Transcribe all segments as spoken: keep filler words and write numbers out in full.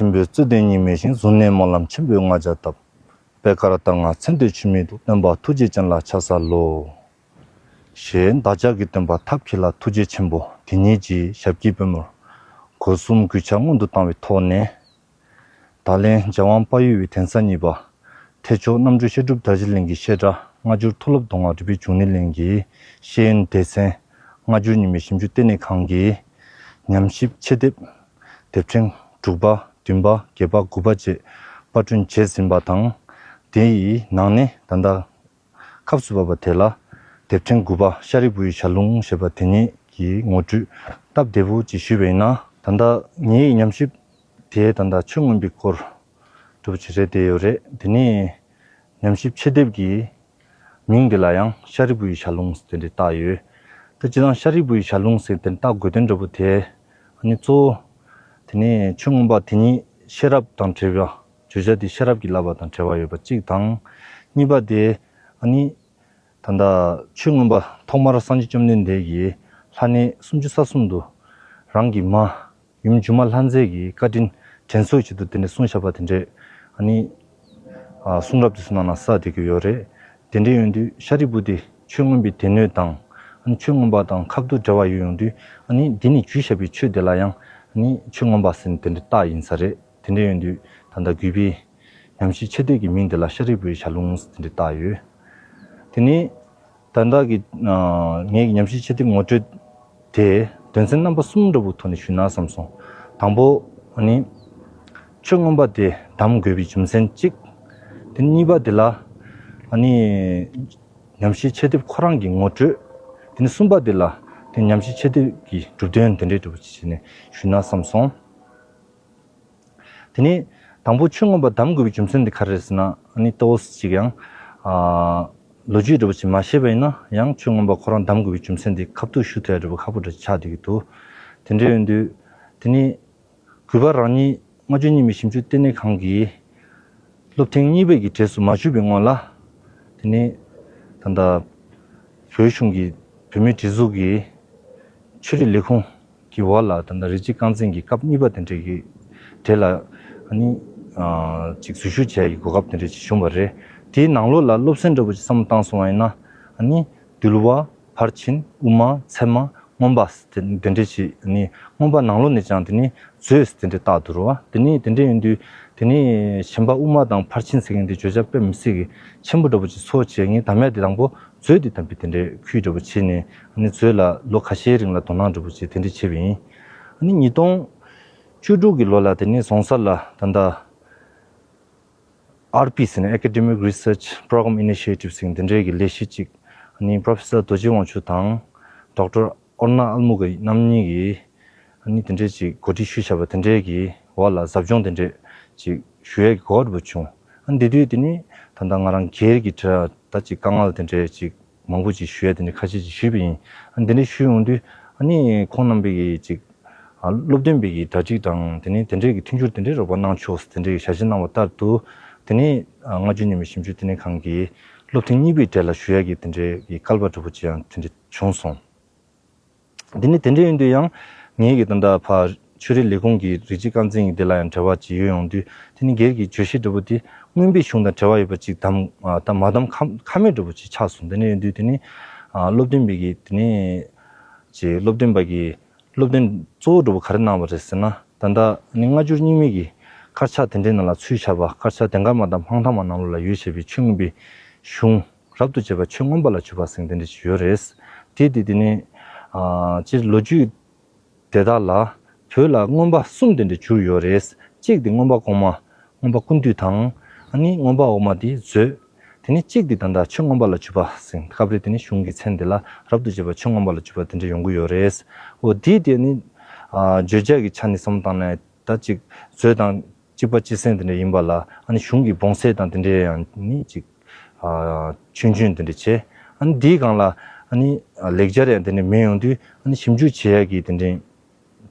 ཆེན་པོའི་རྩོད་ལྡན་སྙིགས་མའི་ཞིང་། གཟུར་གནས་སྨོན་ལམ་ཆེན་པོའི་ལྔ་བརྒྱ་བཏབ། པད་དཀར་ལྟར་ལྔ་མཚན་དོན་ཆུད་མི་འདུག། སྟོན་པ་ཐུགས་རྗེ་ཅན་ལ་ཕྱག་འཚལ་ལོ། ཞེས་བདག་ཅག་གི་སྟོན་པ་ཐབས་མཁས་ལ་ཐུགས་རྗེ་ཆེན་པོ་དེ་ཉིད་ཀྱི་ཞབས་ཀྱི་པུས་མོར་སྒོ་གསུམ་གུས་ཕྱག་སྔོན་དུ་བཏང་བའི་ཐོག་ནས། ད་ལན་རྒྱལ་དབང་དཔལ་ཡུལ་བའི་གདན་ས་གཉིས་པ་ཐེག་མཆོག་རྣམ་གྲོལ་བཤད་སྒྲུབ་དར་ཞིང་གླིང་གི་བཤད་གྲྭ་སྔ་འགྱུར་མཐོ་སློབ་མདོ་སྔགས་རིག་པའི་འབྱུང་གནས་གླིང་གི་ཤེས་ཡོན་སྡེ་ཚན་སྔ་འགྱུར་རྙིང་མའི་ཞིབ་འཇུག་ལྟེ་གནས་ཁང་གི་ཉམས་ཞིབ་ཆེད་དེབ་དེབ་ཕྲེང་དྲུག་པ་བདུན་པ་བརྒྱད་པ་དགུ་པ་བཅས་པར་སྐྲུན་བྱས་ཟིན་པ་དང་། དེ་ཡི་ནང་ནས་ད་ལྟ་སྐབས་སུ་བབ་པ་དེ་ལ་དེབ་ཕྲེང་དགུ་པ་ཤཱ་རིའི་བུ་ཡི་ཞལ་ལུང་ཞེས་པ་དེ་ཉིད་ཀྱི་ངོ་སྤྲོད་སྟབས་བདེ་པོ་ཅིག་ཞུས་པ་ཡིན་ན། ད་ལྟ་ངའི་ཉམས་ཞིབ་དེ་ད་ལྟ་ཆོས་མངོན་པའི་སྐོར་འདྲ་པོ་ཅིག་རེད་བསྡད་ཡོད་རེད། དེ་ནས་ཉམས་ཞིབ་ཆེད་དེབ་ཀྱི་མིང་འདི་ལ་ཡང་ཤཱ་རིའི་བུ་ཡི་ཞལ་ལུང་ཟེར་དེ་འདྲ་བཏགས་ཡོད། ད་སྤྱིར་བཏང་ཤཱ་རིའི་བུ་ཡི་ཞལ་ལུང་ཟེར་དེ་འདྲ་བཏགས་དགོས་དོན་འདྲ་པོ་དེ། ཨ་ནི་གཙོ་བོ་དེ་ནས་ཆོས་མངོན་པ་དེ་ཉིད་ཤེས་རབ་དང་བྲལ་བ། བརྗོད་བྱ་དེ་ཤེས་རབ་ཀྱི་བསླབ་པ་དང་བྲལ་བ་ཡོད་པ་གཅིག་དང་། གཉིས་པ་དེ་ཨ་ནི་ད་ལྟ་ཆོས་མངོན་པ་ཐོག་མར་སངས་རྒྱས་བཅོམ་ལྡན་འདས་ཀྱིས་ལྷ་གནས་སུམ་ཅུ་རྩ་གསུམ་དུ་རང་གི་མ་ཡུམ་སྒྱུ་མ་ལྷ་མཛེས་ཀྱི་བཀའ་དྲིན་དྲན་གསོའི་ཆེད་དུ་དེ་འདྲ་གསུངས་བཞག་པ་དེ་འདྲས་ཨ་ནི་ཨ་གསུང་རབ་དེ་ཚོ་ནང་ན་གསལ་བསྡད་ཀྱི་ཡོད་རེད། དེ་འདྲ་ཡིན་དུས་ཤཱ་རིའི་བུ་དེ་ཆོས་མངོན་པའི་སྡེ་སྣོད་དང་ཨ་ནི་ཆོས་མངོན་པ་དང་ཁ་ཐུག་འབྲེལ་བ་ཡོད་ཡོང་དུས། ཨ་ནི་འདི་ནས་བརྗོད་བཞག་པའི་ཆོས་དེ་ལ་ཡང་ཨ་ནི་ཆོས་མངོན་པ་ཟེར་ནས་དེ་འདྲ་བཏགས་ཡིན་ས་རེད། དེ་འདྲ་ཡིན་དུས་ད་ལྟ་གུས་པས་ཉམས་ཞིབ་ཆེད་དེབ་ཀྱི་མིང་དེ་ལ་ཤཱ་རིའི་བུའི་ཞལ་ལུང་ཟེར་དེ་འདྲ་བཏགས་ཡོད། དེ་ནས་ད་ལྟ་གི་ཨ་ངའི་ཉམས་ཞིབ་ཆེད་དེབ་ངོ་སྤྲོད་དེ་དོན་ཚན་རྣམ་པ་གསུམ་འདྲ་པོ་ཐོག་ནས་ཞུས་ན་བསམ་སོང་། དང་པོ་ཨ་ནི་ཆོས་མངོན་པ་དེ་གདམ་དགོས་པའི་རྒྱུ་མཚན་གཅིག། དེ་གཉིས་པ་དེ་ལ་ཨ་ནི་ཉམས་ཞིབ་ཆེད་དེབ་ཁོ་རང་གི་ངོ་སྤྲོད། དེ་ནས་གསུམ་པ་དེ་ལ་དེ་ཉམས་ཞིབ་ཆེད་དེབ་ཀྱི་གྲུབ་དོན་དེ་འདྲའི་འདྲ་པོ་ཅིག་བྱས་ནས་ཞུས་ན་བསམ་སོང་། དེ་ནས་དང་པོ་ཆོས་མངོན་པ་གདམ་དགོས་པའི་རྒྱུ་མཚན་དེ་ག་རེ་རེད་ཟེར་ན། ཨ་ནི་ཏོག་ཙམ་ཅིག་ཡང་ཨ་ལོ་རྒྱུས་འདྲ་པོ་ཅིག་མ་ཤེས་པ་ཡིན་ན་ཡང་ཆོས་མངོན་པ་ཁོ་རང་གདམ་དགོས་པའི་རྒྱུ་མཚན་དེ་ཁ་ཐུག་ཞུ་ཐུབ་ཡ་འདྲ་པོ་ཁག་པོ་འདྲ་ཆགས་བསྡད་ཀྱི་འདུག། དེ་འདྲ་ཡིན་དུས་དེ་ནས་གུས་པ་རང་ཉིད་སྔ་འགྱུར་རྙིང་མའི་ཞིབ་འཇུག་ལྟེ་གནས་ཁང་གི་སློབ་ཐུན་གཉིས་པའི་གི་གྲས་སུ་མ་ཞུགས་པའི་སྔོན་ལ། དེ་ནས་ད་ལྟ་བོད་གཞུང་གི་བོད་མིའི་སྒྲིག་འཛུགས་ཀྱི་ཆོས་རིག་ལས་ཁུངས་ཀྱི་འོག་ལ་ད་ལྟ་རིགས་གཅིག་རྐང་འཛིན་གྱི་སྐབས་གཉིས་པ་དེ་འདྲའི་གི་གྲས་ལ་ཨ་ནི་ཨ་ཅིག་འཛུལ་ཞུགས་བྱེད་ཡ་གི་གོ་སྐབས་དེ་འདྲ་ཅིག་བྱུང་བ་རེད། དེའི་ནང་ལོགས་ལ་སློབ་ཚན་འདྲ་པོ་ཅིག་བསམ་བློ་བཏང་སོང་བ་ཡིན་ན། ཨ་ནི་འདུལ་བ། ཕར་ཕྱིན། དབུ་མ། ཚད་མ། མངོན་པ། དེ་དེ་འདྲ་ཅིག་ནི་མངོན་པ་ནང་ལོགས་ནས་ཀྱང་དེ་ནི་མཛོད་དེ་འདྲ་བཏགས་འདུག་རོ། དེ་ནི་དེ་འདྲ་ཡིན་དུས་དེ་ནི་གཞན་པ་དབུ་མ་དང་ཕར་ཕྱིན་ཟེར་མཁན་དེ་བརྗོད་བྱ་དཔེ་མི་སྲིད་ཀྱི་ཆེན་པོ་འདྲ་པོ་ཅིག་ཚོར་བྱས། ངས་དམ་ཡ་དེ་དང་པོ་མཛོད་དེ་དམ་པའི་དེ་འདྲའི་ཁུལ་འདྲ་པོ་བྱས་ནས། ཨ་ནི་མཛོད་ལ་ལོ་ཁ་ཤས་རིང་ལ་དོ་སྣང་འདྲ་པོ་ཅིག་དེ་འདྲ་བྱས་པ་ཡིན། ཨ་ནི་ཉིས་སྟོང་བཅུ་དྲུག་གི་ལོ་ལ་དེ་ནི་རྫོང་སར་ལ་ད་ལྟ་ཨར་པི་ཟེར་ནས་Academic Research Program Initiative ཟེར་འདི་འདྲའི་གི་ལས་གཞི་ཅིག་ཨ་ནི་Professor རྡོ་རྗེ་དབང་ཕྱུག་དང་Doctor ཨོར་ན་ཨལ་མུ་གི་རྣམ་གཉིས་ཀྱིས་ཨ་ནི་དེ་འདྲའི་ཅིག་གོ་སྒྲིག་ཞུས་བཞག་པ་དེ་འདྲའི་གི་འོག་ལ་ཟབ་སྦྱོང་དེ་འདྲའི་ཅིག་ཞུ་ཡས་ཀྱི་གོ་སྐབས་བྱུང་། ཨ་ནི་དེ་དུས་དེ་ནི་ད་ལྟ་ང་རང་སྒེར་གྱི་གྲས་ད་ཅིག་དཀའ་ངལ་དེ་འདྲའི་ཅིག་མང་པོ་ཅིག་ཞུ་ཡ་དེ་འདྲ་ཁ་ཤས་ཅིག་ཞུས་པ་ཡིན། ཨ་ནི་དེ་འདྲ་ཞུས་ཡོང་དུས་ཨ་ནི་ཁོང་རྣམ་པས་ཀྱི་ཅིག་ཨ་སློབ་སྟོན་པའི་གི་གྲ་སྒྲིག་དང་དེ་ནས་དེ་འདྲའི་གི་མཐུན་འགྱུར་དེ་འདྲའི་རོགས་པ་གནང་ཆོག་ཟེར་དེ་འདྲའི་གི་ཞལ་བཞེས་གནང་བ་ལྟར་དུ། དེ་ནས་ཨ་སྔ་འགྱུར་རྙིང་མའི་ཞིབ་འཇུག་ལྟེ་གནས་ཁང་གི་སློབ་ཐུན་གཉིས་པའི་གྲས་ལ་ཞུགས་ཡ་གི་དེ་འདྲའི་གི་སྐལ་བ་འདྲ་པོ་ཅིག་ཡང་དེ་འདྲ་བྱུང་སོང་། དེ་ནི་དེ་འདྲ་ཡིན་དུས་ཡང་ངེད་ཀྱི་ད་ལྟ་ཕར་ཆོས་རིག་ལས་ཁུངས་ཀྱི་རིགས་གཅིག་རྐང་འཛིན་གྱི་དེ་ལ་ཡང་འབྲེལ་བ་ཅིག་ཡོད་ཡོང་དུས། དེ་ནི་སྒེར་གྱི་བརྗོད་གཞི་འདྲ་པོ་དེ་མངོན་པའི་གཞུང་དང་འབྲེལ་བ་ཡོད་པ་ཅིག་གདམ་ཨ་ད་མ་གདམ་ཁ་ཁ་མེད་འདྲ་པོ་ཅིག་ཆགས་སོང་། དེ་འདྲ་ཡིན་དུས་དེ་ནི་ཨ་སློབ་སྟོན་པའི་གི་དེ་ནི་ཅིག་སློབ་སྟོན་པ་གི་སློབ་སྟོན་གཙོ་བོ་འདྲ་པོ་ག་རེ་གནང་བ་རེད་ཟེར་ན། ད་ལྟ་ནི་སྔ་འགྱུར་རྙིང་མའི་གི་དཀར་ཆག་དེ་འདྲའི་ནང་ལ་ཚུད་བཞག་པ། དཀར་ཆག་དེང་སྐབས་མ་དང་སྤང་ཐང་མ་ནང་ལོགས་ལ་ཡོད་བཞག་པའི་ཆོས་མངོན་པའི་གཞུང་རབ་ཏུ་བྱེད་པ་ཆོས་མངོན་པ་ལ་འཇུག་པ་ཟེར་དེ་འདྲ་ཅིག་ཡོད་རེད། དེ་དེ་དེ་ནི་ཨ་སྤྱིར་ལོ་རྒྱུས་དེ་དག་ལ་བོད་ལ་མངོན་པ་གསུམ་དེ་འདྲ་གྱུར་ཡོད་རེད། གཅིག་དེ་མངོན་པ་གོང་མ། མངོན་པ་ཀུན་བཏུས་དང་། ཨ་ནི་མངོན་པ་འོག་མ་དེ་མཛོད། དེ་ནས་གཅིག་དེ་ད་ལྟ་ཆོས་མངོན་པ་ལ་འཇུག་པ་ཟེར། སྐབས་རེ་དེ་ནི་གཞུང་གི་མཚན་དེ་ལ་རབ་ཏུ་བྱེད་པ་ཆོས་མངོན་པ་ལ་འཇུག་པ་དེ་འདྲ་ཡོང་གི་ཡོད་རེད། འོ་དེ་དེ་ནི་ཨ་བརྗོད་བྱ་གི་ཆ་ནས་བསམ་བློ་བཏང་ན་ད་ཅིག་མཛོད་དང་གཅིག་པ་གཅིག་སེང་དེ་འདྲ་ཡིན་པ་ལ། ཨ་ནི་གཞུང་གི་བོངས་གསལ་དང་དེ་འདྲ་ཡང་ནི་ཅིག་ཨ་ཆུང་ཆུང་དེ་འདྲ་བྱས། ཨ་ནི་དེའི་སྒང་ལ་ཨ་ནི་ལེགས་སྦྱར་ཡང་དེ་འདྲ་མེད་ཡོང་དུས། ཨ་ནི་ཞིབ་འཇུག་བྱེད་ཡ་གི་དེ་འདྲ་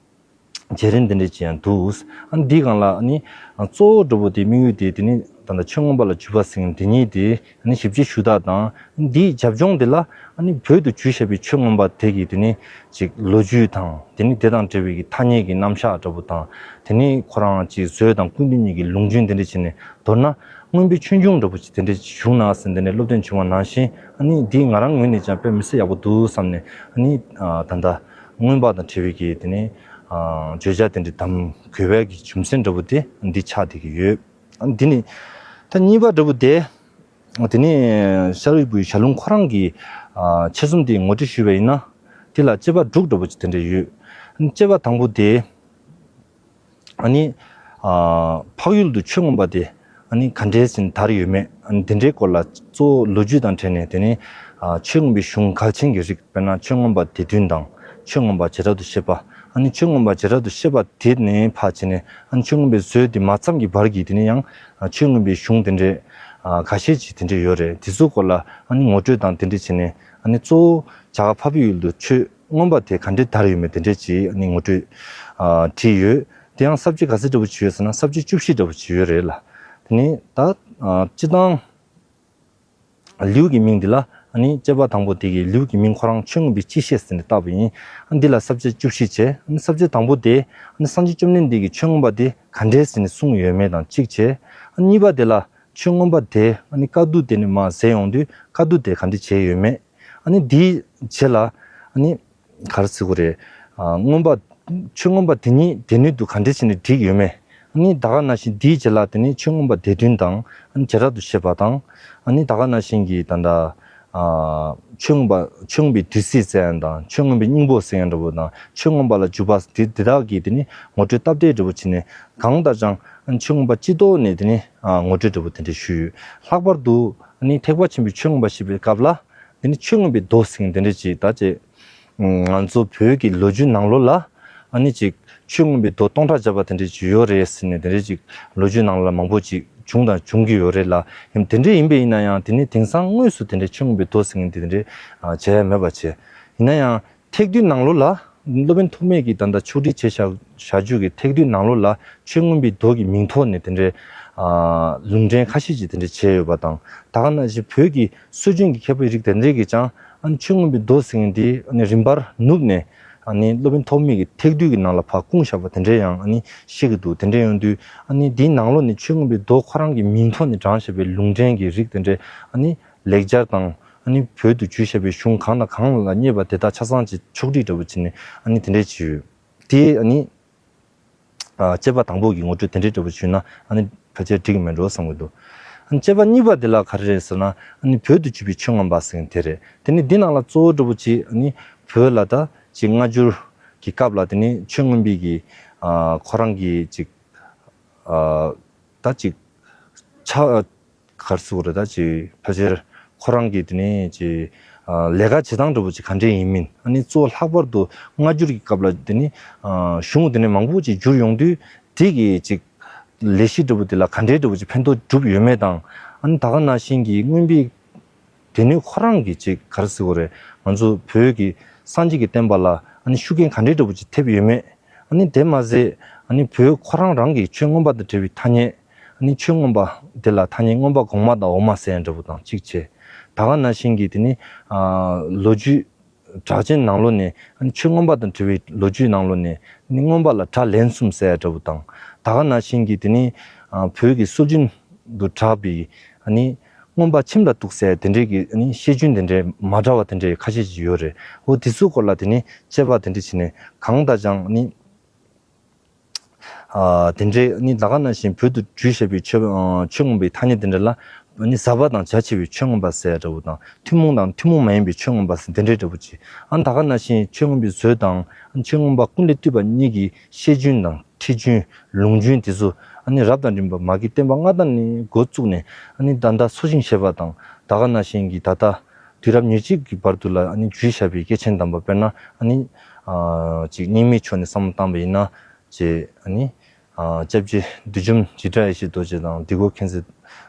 བྱེད་རིམ་དེ་འདྲ་ཅིག་ཡང་འདུག། ཨ་ནི་འདིའི་སྒང་ལ་ཨ་ནི་གཙོ་བོ་འདྲ་པོ་དེ་དམིགས་ཡུལ་དེ་དེ་ནི་ ད་ཆོས་མངོན་པ་ལ་བརྒྱུད་པ་ཟེར་མཁན་དེ་གཉིས་དེ་ཨ་ནི་ཞིབ་དཔྱད་ཞུ་དག་དང་། འདིའི་རྒྱབ་ལྗོངས་དེ་ལ་ཨ་ནི་བོད་དུ་བརྒྱུད་བཞག་པའི་ཆོས་མངོན་པ་དེ་གི་དེ་ནི་ཅིག་ལོ་རྒྱུས་དང་། དེ་ནི་དེ་དང་འབྲེལ་བའི་གི་ཐ་སྙད་ཀྱི་རྣམ་གཞག་འདྲ་པོ་དང་། དེ་ནི་ཁོ་རང་ཅིག་བཟོས་དང་སྐུ་མདུན་གཉིས་ཀྱི་ལུང་རྒྱུན་དེ་འདྲ་བྱས་ནས། མདོར་ན་མངོན་པའི་ཆོས་འབྱུང་འདྲ་པོ་ཅིག་དེ་འདྲ་བྱུང་ན་ཟེར། དེ་ནི་སློབ་སྟོན་བྱུང་བ་ནང་བཞིན། ཨ་ནི་འདི་ང་རང་ངོས་ནས་ཀྱང་དཔེ་མི་སྲིད་ཡག་པོ་འདུག་བསམ་ནས། ཨ་ནི་ད་ལྟ་མངོན་པ་དང་འབྲེལ་བའི་གི་དེ་ནི་བརྗོད་བྱ་དེ་འདྲ་གདམ་དགོས་པའི་གི་རྒྱུ་མཚན་འདྲ་པོ་དེ་འདི་ཆགས་བསྡད་ཀྱི་ཡོད། འདི་ནི་ད་གཉིས་པ་འདྲ་པོ་དེ། དེ་ནི་ཤཱ་རིའི་བུ་ཞལ་ལུང་ཁོ་རང་གི་ཆེད་རྩོམ་དེ་ངོ་སྤྲོད་ཞུས་པ་ཡིན་ན། དེ་ལ་དཔྱད་པ་དྲུག་འདྲ་པོ་ཅིག་དེ་འདྲ་ཡོད། དཔྱད་པ་དང་པོ་དེ། ཨ་ནི་འཕགས་ཡུལ་དུ་ཆོས་མངོན་པ་དེ་ཨ་ནི་ག་འདྲའི་ཟིན་དར་ཡོད་མེད། ཨ་ནི་དེ་འདྲའི་སྐོར་ལ་གཙོ་བོ་ལོ་རྒྱུས་དང་འབྲེལ་ནས། དེ་ནི་ཆོས་མངོན་པའི་གཞུང་གལ་ཆེན་གྱི་རིགས། དཔེར་ན་ཆོས་མངོན་པ་སྡེ་བདུན་དང་། ཆོས་མངོན་པ་བྱེ་བྲག་ཏུ་བཤད་པ། ཨ་ནི་ཆོས་མངོན་པ་བྱེ་བྲག་ཏུ་བཤད་པ་དེ་ནས་ཕར་བྱས་ནས། ཨ་ནི་ཆོས་མངོན་པའི་མཛོད་དེ་མ་བརྩམས་ཀྱི་བར་གྱི་དེ་ནི་ཡང་ཆོས་མངོན་པའི་གཞུང་དེ་འདྲའི་ཁ་ཤས་ཅིག་དེ་འདྲ་ཡོད་རེད། དེ་ཚོའི་སྐོར་ལ་ཨ་ནི་ངོ་སྤྲོད་དང་དེ་འདྲ་བྱས་ནས། ཨ་ནི་གཙོ་བོ་རྒྱ་གར་འཕགས་པའི་ཡུལ་དུ་ཆོས་མངོན་པ་དེ་ག་འདྲའི་དར་ཡོད་མེད་དེ་འདྲ་ཅིག་ཨ་ནི་ངོ་སྤྲོད་བྲིས་ཡོད། དེ་ཡང་ས་བཅད་ག་ཚོད་འདྲ་པོ་ཅིག་ཡོད་ཟེར་ན། ས་བཅད་བཅུ་བཞི་འདྲ་པོ་ཅིག་ཡོད་རེད་ལ། དེ་ནི་ད་སྤྱིར་བཏང་ལེའུ་གི་མིང་འདི་ལ། ཨ་ནི་དཔྱད་པ་དང་པོ་དེ་གི་ལེའུ་གི་མིང་ཁོ་རང་ཆོས་མངོན་པའི་སྤྱི་བཤད་ཟེར་ནས་བཏགས་པ་ཡིན། ཨ་ནི་འདི་ལ་ས་བཅད་བཅུ་བཞི་བྱས། ཨ་ནི་ས་བཅད་དང་པོ་དེ། ཨ་ནི་སངས་རྒྱས་བཅོམ་ལྡན་འདས་ཀྱིས་ཆོས་མངོན་པ་དེ་ག་འདྲས་ཟེར་ནས་གསུངས་ཡོད་མེད་དང་གཅིག་བྱས། ཨ་ནི་གཉིས་པ་དེ་ལ་ཆོས་མངོན་པ་དེ་ཨ་ནི་བཀའ་བསྡུ་དེ་ནས་མར་གསན་ཡོང་དུས། བཀའ་བསྡུ་དེ་ག་འདྲས་བྱས་ཡོད་མེད། ཨ་ནི་དེའི་རྗེས་ལ་ཨ་ནི་ག་རེ་ཟེར་དགོས་རེད། ཨ་མངོན་པ། ཆོས་མངོན་པ་དེ་ཉིད་སྡེ་སྣོད་དུ་ག་འདྲས་བྱས་ནས་བསྒྲིགས་ཡོད་མེད། ཨ་ནི་ད་ག་ནང་བཞིན་དེའི་རྗེས་ལ་དེ་ནི་ཆོས་མངོན་པ་སྡེ་བདུན་དང་། ཨ་ནི་བྱེ་བྲག་ཏུ་བཤད་པ་དང་། ཨ་ནི་ད་ག་ནང་བཞིན་གྱི་ད་ལྟ་ཨ་ཆོས་མངོན་པ། ཆོས་མངོན་པའི་བདུད་རྩི་ཟེར་ཡ་དང་། ཆོས་མངོན་པའི་སྙིང་པོ་ཟེར་ཡ་འདྲ་པོ་དང་། ཆོས་མངོན་པ་ལ་འཇུག་པ་དེ་དེ་དག་གི་དེ་ནི་ངོ་སྤྲོད་སྟབས་བདེ་འདྲ་པོ་བྱས་ནས། གང་ལྟར་ཀྱང་ཨ་ནི་ཆོས་མངོན་པ་སྤྱི་ལྡོག་ནས་དེ་ནི་ཨ་ངོ་སྤྲོད་འདྲ་པོ་དེ་འདྲ་ཞུས་ཡོད། ལྷག་པར་དུ་ཨ་ནི་ཐེག་པ་ཆེན་པོའི་ཆོས་མངོན་པ་བཤད་པའི་སྐབས་ལ། དེ་ནི་ཆོས་མངོན་པའི་མདོ་ཟེར་མཁན་དེ་འདྲ་ཅིག་ད་ཅིག་ང་ཚོ་བོད་ཀྱི་ལོ་རྒྱུས་ནང་ལོགས་ལ་ཨ་ནི་ཅིག་ཆོས་མངོན་པའི་མདོ་སྟོང་ཕྲག་བརྒྱ་པ་དེ་འདྲ་ཅིག་ཡོད་རེད་ཟེར་ནས། དེ་འདྲ་ཅིག་ལོ་རྒྱུས་ནང་ལ་མང་པོ་ཅིག་བྱུང་དང་འབྱུང་གི་ཡོད་རེད་ལ། ཡང་དེ་འདྲ་ཡིན་པ་ཡིན་ན་ཡང་། དེ་ནི་དེང་སང་དངོས་སུ་དེ་འདྲ་ཆོས་མངོན་པའི་མདོ་ཟེར་མཁན་དེ་འདྲ་བྱས་ཡ་མེད་པ་བྱས། ཡིན་ན་ཡང་ཐེག་བསྡུས་ནང་ལོགས་ལ། སློབ་དཔོན་ཐོགས་མེད་ཀྱིས་ད་ལྟ་ཕྱོགས་སྒྲིག་བྱས་བཞག་བཞག་རྒྱུ་གི་ཐེག་བསྡུས་ནང་ལོགས་ལ་ཆོས་མངོན་པའི་མདོ་གི་མིང་ཐོག་ནས་དེ་འདྲའི་ཨ་ལུང་འདྲེན་ཁ་ཤས་ཅིག་དེ་འདྲ་བྱས་ཡོད་པ་དང་། ད་ག་ནང་བཞིན་བོད་ཀྱི་སྲོལ་རྒྱུན་གྱི་མཁས་པའི་རིགས་དེ་འདྲས་ཀྱིས་ཀྱང་ཨ་ནི་ཆོས་མངོན་པའི་མདོ་ཟེར་མཁན་འདི་ཨ་ནི་རིམ་པར་ནུབ་ནས། ཨ་ནི་སློབ་དཔོན་ཐོགས་མེད་ཀྱིས་ཐེག་བསྡུས་ཀྱི་ནང་ལ་ཕར་བསྐུངས་བཞག་པ་དེ་འདྲས་ཡང་ཨ་ནི་བཤད་ཀྱི་འདུག་དེ་འདྲས་ཡོང་དུས། ཨ་ནི་འདིའི་ནང་ལོགས་ནས་ཆོས་མངོན་པའི་མདོ་ཁོ་རང་གི་མིང་ཐོག་ནས་དྲངས་བཞག་པའི་ལུང་འདྲེན་གྱི་རིགས་དེ་འདྲས་ཨ་ནི་ལེགས་སྦྱར་དང་། ཨ་ནི་བོད་དུ་བརྒྱུད་བཞག་པའི་གཞུང་གང་དང་གང་ལ་རྙེད་པ་དེ་དག་ཆ་ཚང་ཅིག་ཕྱོགས་སྒྲིག་འདྲ་པོ་བྱས་ནས་ཨ་ནི་དེ་འདྲས་བྱས་ཡོད། དེ་ཨ་ནི་ཨ་དཔྱད་པ་དང་པོ་གི་ངོ་སྤྲོད་དེ་འདྲས་འདྲ་པོ་ཞུས་ན་ཨ་ནི་ཕལ་ཆེར་འགྲིག་གི་མེད་འགྲོ་བསམ་གྱི་འདུག་ཨ་ནི་དཔྱད་པ་གཉིས་པ་དེ་ལ་ག་རེ་རེད་ཟེར་ན། ཨ་ནི་བོད་དུ་བརྒྱུད་པའི་ཆོས་མངོན་པ་ཟེར་མཁན་དེ་རེད། དེ་ནི་འདི་ནང་ལ་གཙོ་བོ་འདྲ་པོ་ཅིག་ཨ་ནི་བོད་ལ་ད་ཅིག་སྔ་འགྱུར་གྱི་སྐབས་ལ་དེ་ནི་ཆོས་མངོན་པའི་གི་ཨ་ཁོ་རང་གི་ཅིག་ཨ་ད་ཅིག་ཆ་ག་རེ་ཟེར་དགོས་རེད། ད་ཅིག་ཕལ་ཆེར་ཁོ་རང་གིས་དེ་ནས་ཅིག་ཨ་ལས་ཀ་བྱེད་སྟངས་འདྲ་པོ་ཅིག་ག་འདྲས་ཡིན་མིན། ཨ་ནི་གཙོ་བོ་ལྷག་པར་དུ་སྔ་འགྱུར་གྱི་སྐབས་ལ་དེ་ནི་ཨ་གཞུང་དེ་ནས་མང་པོ་ཅིག་བསྒྱུར་ཡོང་དུས། དེ་གི་ཅིག་ལས་གཞི་འདྲ་པོ་དེ་ལ་ག་འདྲས་འདྲ་པོ་ཅིག་ཕན་ཐོགས་གྲུབ་ཡོད་མེད་དང་། ཨ་ནི་ད་ག་ནང་བཞིན་གྱི་མངོན་པའི་སྡེ་སྣོད་ཁོ་རང་གི་ཅིག་ག་རེ་ཟེར་དགོས་རེད། ང་ཚོ་བོད་ཀྱི་སངས་རྒྱས་ཀྱི་བསྟན་པ་ལ་ཨ་ནི་ཤུགས་རྐྱེན་ག་འདྲས་འདྲ་པོ་ཅིག་ཐེབས་ཡོད་མེད། ཨ་ནི་དེ་མ་ཟད་ཨ་ནི་བོད་ཁོ་རང་རང་གི་ཆོས་མངོན་པ་དང་འབྲེལ་བའི་ཐ་སྙད། ཨ་ནི་ཆོས་མངོན་པ་དེ་ལ་ཐ་སྙད་མངོན་པ་གོང་མ་དང་འོག་མ་ཟེར་ཡ་འདྲ་པོ་དང་གཅིག་བྱས། ད་ག་ནང་བཞིན་གྱི་དེ་ནི་ཨ་ལོ་རྒྱུས་གྲགས་ཅན་ནང་ལོགས་ནས། ཨ་ནི་ཆོས་མངོན་པ་དང་འབྲེལ་བའི་ལོ་རྒྱུས་ནང་ལོགས་ནས་ནི་མངོན་པ་ལ་སྒྲ་ལན་གསུམ་ཟེར་ཡ་འདྲ་པོ་དང་། ད་ག་ནང་བཞིན་གྱི་དེ་ནི་ཨ་བོད་ཀྱི་སྲོལ་རྒྱུན་དུ་གྲགས་པའི་ཨ་ནི་མངོན་པ་ཁྱིམ་ལ་གཏུགས་ཟེར་དེ་འདྲའི་གི་ཨ་ནི་བཤད་རྒྱུན་དེ་འདྲའི་མ་འདྲ་བ་དེ་འདྲའི་ཁ་ཤས་ཅིག་ཡོད་རེད། འོ་དེ་ཚོའི་སྐོར་ལ་དེ་ནི་དཔྱད་པ་དེ་འདྲ་བྱས་ནས། གང་ལྟར་ཀྱང་ཨ་ནི་ཨ་དེ་འདྲའི་ཨ་ནི་ད་ག་ནང་བཞིན་བོད་དུ་བརྒྱུད་བཞག་པའི་ཆོས་ཨ་ཆོས་མངོན་པའི་ཐ་སྙད་དེ་འདྲ་ལ་ཨ་ནི་ཟབ་པ་དང་རྒྱ་ཆེ་བའི་ཆོས་མངོན་པ་ཟེར་ཡ་འདྲ་པོ་དང་། ཐུན་མོང་དང་ཐུན་མོང་མ་ཡིན་པའི་ཆོས་མངོན་པ་ཟེར་དེ་འདྲའི་འདྲ་པོ་ཅིག་ཨ་ནི་ད་ག་ནང་བཞིན་ཆོས་མངོན་པའི་མཛོད་དང་ཨ་ནི་ཆོས་མངོན་པ་ཀུན་ལས་བཏུས་པ་གཉིས་ཀྱི་བཤད་རྒྱུན་དང་། ཁྲིད་རྒྱུན། ལུང་རྒྱུན་དེ་ཚོ་ཨ་ནི་རབ་དང་རིམ་པ་མ་གི་བསྟན་པ་སྔ་དར་ནས་འགོ་བཙུགས་ནས་ཨ་ནི་ད་ལྟ་འཚོ་ཞིང་གཞེས་པ་དང་། ད་ག་ནང་བཞིན་གྱི་ད་ལྟ་དུས་རབས་ཉེར་གཅིག་གི་བར་དུ་ལ་ཨ་ནི་བརྒྱུད་བཞག་པའི་སྐྱེས་ཆེན་དམ་པ། དཔེར་ན་ཨ་ནི་ཨ་ཅིག་རྙིང་མའི་ཕྱོགས་ནས་བསམ་བློ་བཏང་བ་ཡིན་ན། ཅེས་ཨ་ནི་ཨ་སྐྱབས་རྗེ་བདུད་འཇོམས་འཇིགས་བྲལ་ཡེ་ཤེས་རྡོ་རྗེ་དང་དིལ་མགོ་མཁྱེན་བརྩེ་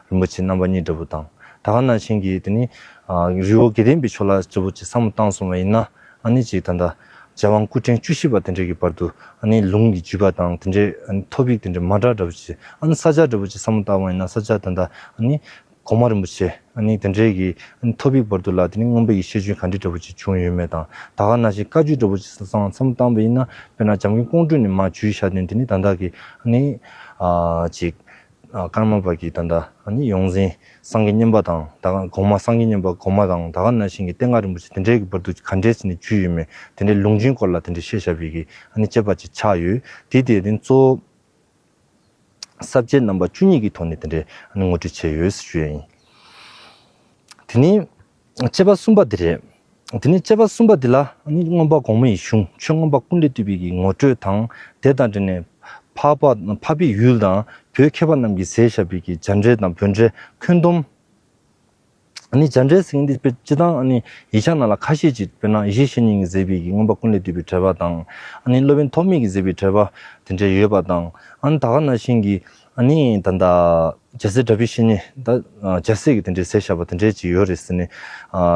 རིན་པོ་ཆེ་རྣམ་པ་གཉིས་འདྲ་པོ་དང་། ད་ག་ནང་བཞིན་གྱི་དེ་ནི་ཨ་རི་བོ་དགེ་ལྡན་པའི་ཕྱོགས་ལ་འདྲ་པོ་ཅིག་བསམ་བློ་བཏང་སོང་བ་ཡིན་ན། ཨ་ནི་ཅིག་ད་ལྟ་ རྒྱལ་དབང་སྐུ་ཕྲེང་བཅུ་བཞི་པ་དེ་འདྲའི་གི་བར་དུ་ཨ་ནི་ལུང་གི་བརྒྱུད་པ་དང་དེ་འདྲའི་ཨ་ནི་ཐོ་བིག་དེ་འདྲའི་མ་འདྲ་འདྲ་བོ་ཅིག་ཨ་ནི་ས་ཆ་འདྲ་བོ་ཅིག་བསམ་བློ་བཏང་བ་ཡིན་ན་ས་ཆ་ད་ལྟ་ཨ་ནི་གོང་མ་རིན་པོ་ཆེ་ཨ་ནི་དེ་འདྲའི་གི་ཨ་ནི་ཐོ་བིག་བར་དུ་ལ་དེ་ནི་མངོན་པ་གི་ཤེས་འཇོན་ག་འདྲ་འདྲ་བོ་ཅིག་བྱུང་ཡོད་མེད་དང་ད་ག་ནང་བཞིན་བཀའ་བརྒྱུད་འདྲ་བོ་ཅིག་བསམ་བསམ་བློ་བཏང་བ་ཡིན་ན་དཔེར་ན་འཇམ་མགོན་ཀོང་སྤྲུལ་ནས་མར་བརྒྱུད་བཞག་དོན་དེ་ནི་ད་ལྟ་གི་ཨ་ནི་ཨ་ཅིག་ཨ་ཀརྨ་པ་གི་ད་ལྟ་ཨ་ནི་ཡོངས་འཛིན་སངས་རྒྱས་མཉན་པ་དང་ད་ག་གོང་མ་སངས་རྒྱས་མཉན་པ་གོང་མ་དང་ད་ག་ནང་བཞིན་གྱི་བསྟན་དགའ་རིན་པོ་ཆེ་དེ་འདྲའི་གི་བར་དུ་ག་འདྲས་ཟེར་ནས་བརྒྱུད་ཡོད་མེད་དེ་འདྲའི་ལུང་རྒྱུན་སྐོར་ལ་དེ་འདྲའི་བཤད་བཞག་པའི་གི་ཨ་ནི་དཔྱད་པ་ཅིག་ཆགས་ཡོད། དེ་དེ་རིང་གཙོ་བོ་ས་བཅད་རྣམ་པ་བཅུ་གཉིས་ཀྱི་ཐོག་ནས་དེ་འདྲའི་ཨ་ནི་ངོ་སྤྲོད་བྱས་ཡོད་ཞུ་ཡ་ཡིན། དེ་ནས་དཔྱད་པ་གསུམ་པ་འདི་རེད། དེ་ནས་དཔྱད་པ་གསུམ་པ་འདི་ལ་ནི་མངོན་པ་གོང་མའི་གཞུང་ཆོས་མངོན་པ་ཀུན་ལས་བཏུས་པའི་གི་ངོ་སྤྲོད་དང་དེ་དང་འབྲེལ་ནས་འཕགས་པ་འཕགས་པའི་ཡུལ་དང་བོད་མཁས་པ་རྣམས་ཀྱིས་མཛད་བཞག་པའི་གི་བྱ་འགྲེལ་དང་བོད་འགྲེལ་ཁྱོན་བསྡོམས། ནི་བྱ་འགྲེལ་ཟེར་མཁན་འདི་དཔེ་སྤྱི་བཏང་ནི་ཡིག་ཆ་ནང་ལ་ཁ་ཤས་ཅིག་དཔེར་ན་ཡེ་ཤེས་བཤེས་གཉེན་གྱིས་མཛད་པའི་གི་མངོན་པ་ཀུན་ལས་བཏུས་པའི་འགྲེལ་པ་དང་ནི་སློབ་དཔོན་ཐོགས་མེད་ཀྱིས་མཛད་པའི་འགྲེལ་པ་དེ་འདྲ་ཡོད་པ་དང་ད་ག་ནང་བཞིན་གྱི་ནི་ད་ལྟ། རྒྱལ་སྲས་གྲགས་པའི་བཤེས་གཉེན་ད་རྒྱལ་སྲས་ཀྱི་དེ་འདྲའི་ཟེར་བཞག་པ་དེ་འདྲའི་ཅིག་ཡོད་རེད་ཟེར་ནས་